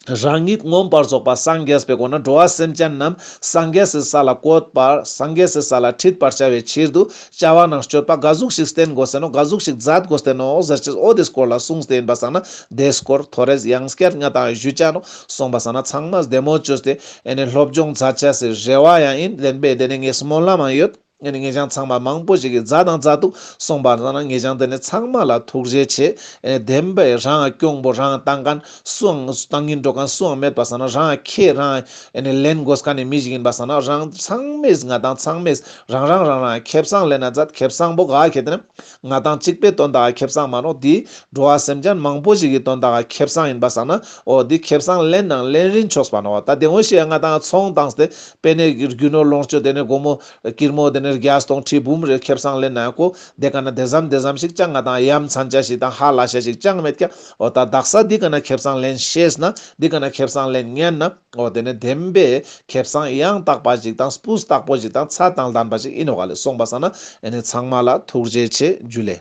རང་ཉིད་མངོན་པར་རྫོགས་པ་སངས་རྒྱས་པའི་སྒོ་ནས་འགྲོ་བ་སེམས་ཅན་རྣམས་སངས་རྒྱས་སི་ས་ལ་བཀོད་པར་སངས་རྒྱས་སི་ས་ལ་ཁྲིད་པར་བྱ་བའི་ཕྱིར་དུ་བྱ་བ་ནང་སྤྱོད་པ་ག་ཟུག་ཞིག་བསྟེན་དགོས་ཟེར་ནོག་ག་ཟུག་ཞིག་མཛད་དགོས་ཟེར་ནོག་ཟེར་ཅེས་འོ་དེ་སྐོར་ལ་གསུངས་ཏེ་ཡིན་པ་སང་ན་དེ་སྐོར་ཐོ་རས་ཡང་སྐྱར་ང་ཏང་ཞུ་ཅེས་ནོག་སོང་པ་སང་ན་ཚང་མ་བདེ་མོ་བཅོས་ཏེ་ཨེ་ནི་སློབ་སྦྱོང་མཛད་ཅེས་སི་རེ་བ་ཡང་ཡིན། དེན་པའི་དེ་ནི་ངས་སྨོན་ལམ་ཡང་ཡོད། ཨེ་ནི་ངེ་ཅང་ཚང་མ་མང་པོ་ཞིག་གི་མཛད་དང་མཛད་འདུག་སོང་པ་སང་ན་ངེ་ཅང་དེ་ནི་ཚང་མ་ལ་ཐུགས་རྗེ་ཆེ། ཨེ་ནི་བདེན་པའི་རང་གྱོང་པོ་རང་བཏང་མཁན་སུའང་བཏང་གིན་འགྲོ་མཁན་སུའང་མེད་པ་སང་ན་རང་ཁས་རང་ཨེ་ནི་ལེན་དགོས་མཁན་ནི་མི་ཞིག་ཡིན་པ་སང་ན་རང་ཚང་མས་ང་དང་ཚང་མས་རང་རང་རང་རང་ཁེ་བཟང་ལེན་ན་མཛད། ཁེ་བཟང་པོ་ག་ཁེ་དེ་ན་ང་དང་གཅིག་པའི་དོན་དག་ཁེ་བཟང་མ་ནོག་འདི་འགྲོ་བ་སེམས་ཅན་མང་པོ་ཞིག་གི་དོན་དག་ཁེ་བཟང་ཡིན་པ་སང་ན་འོ་འདི་ཁེ་བཟང་ལེན་ནང་ལེན་རིན་ཆོག་པ་ནོག་ད་དེ་ངོ་ཤེས་ང་དང་ཚོང་བཏང་སྟེ་པེ་ནེ་རྒྱུ་ནོར་ལོངས་སྤྱོད་དེ་ནེ་སྒོར་མོ་ཀིར་མོ་དེ་ནེ་བརྒྱ་སྟོང་ཁྲི་འབུམ་རེ་ཁེ་བཟང་ལེན་ན་ཡང་ཁོ་དེ་ཀ་ན་དེ་ཙམ་དེ་ཙམ་ཞིག་ཅང་ང་དང་ཡ་མཚན་ཆ་ཞིག་དང་ཧ་ལས་ཤ་ཞིག་ཅང་མེད་ཀྱག་འོ་ད་དག་ས་འདི་ཀ་ན་ཁེ་བཟང་ལེན་ཤེས་ན་འདི་ཀ་ན་ཁེ་བཟང་ལེན་ཉན་ན་འོ་དེ་ནི་བདེན་པའི་ཁེ་བཟང་ཡང་དག་པ་ཞིག་དང་སྤུས་དག་པོ་ཞིག་དང་ཚད་དང་ལྡན་པ་ཞིག་ཡིན་ནོག་ལེ། སོང་པ་སང་ན་ཨེ་ནི་ཚང་མ་ལ་ཐུགས་རྗེ་ཆེ་ཇུ་ལེ།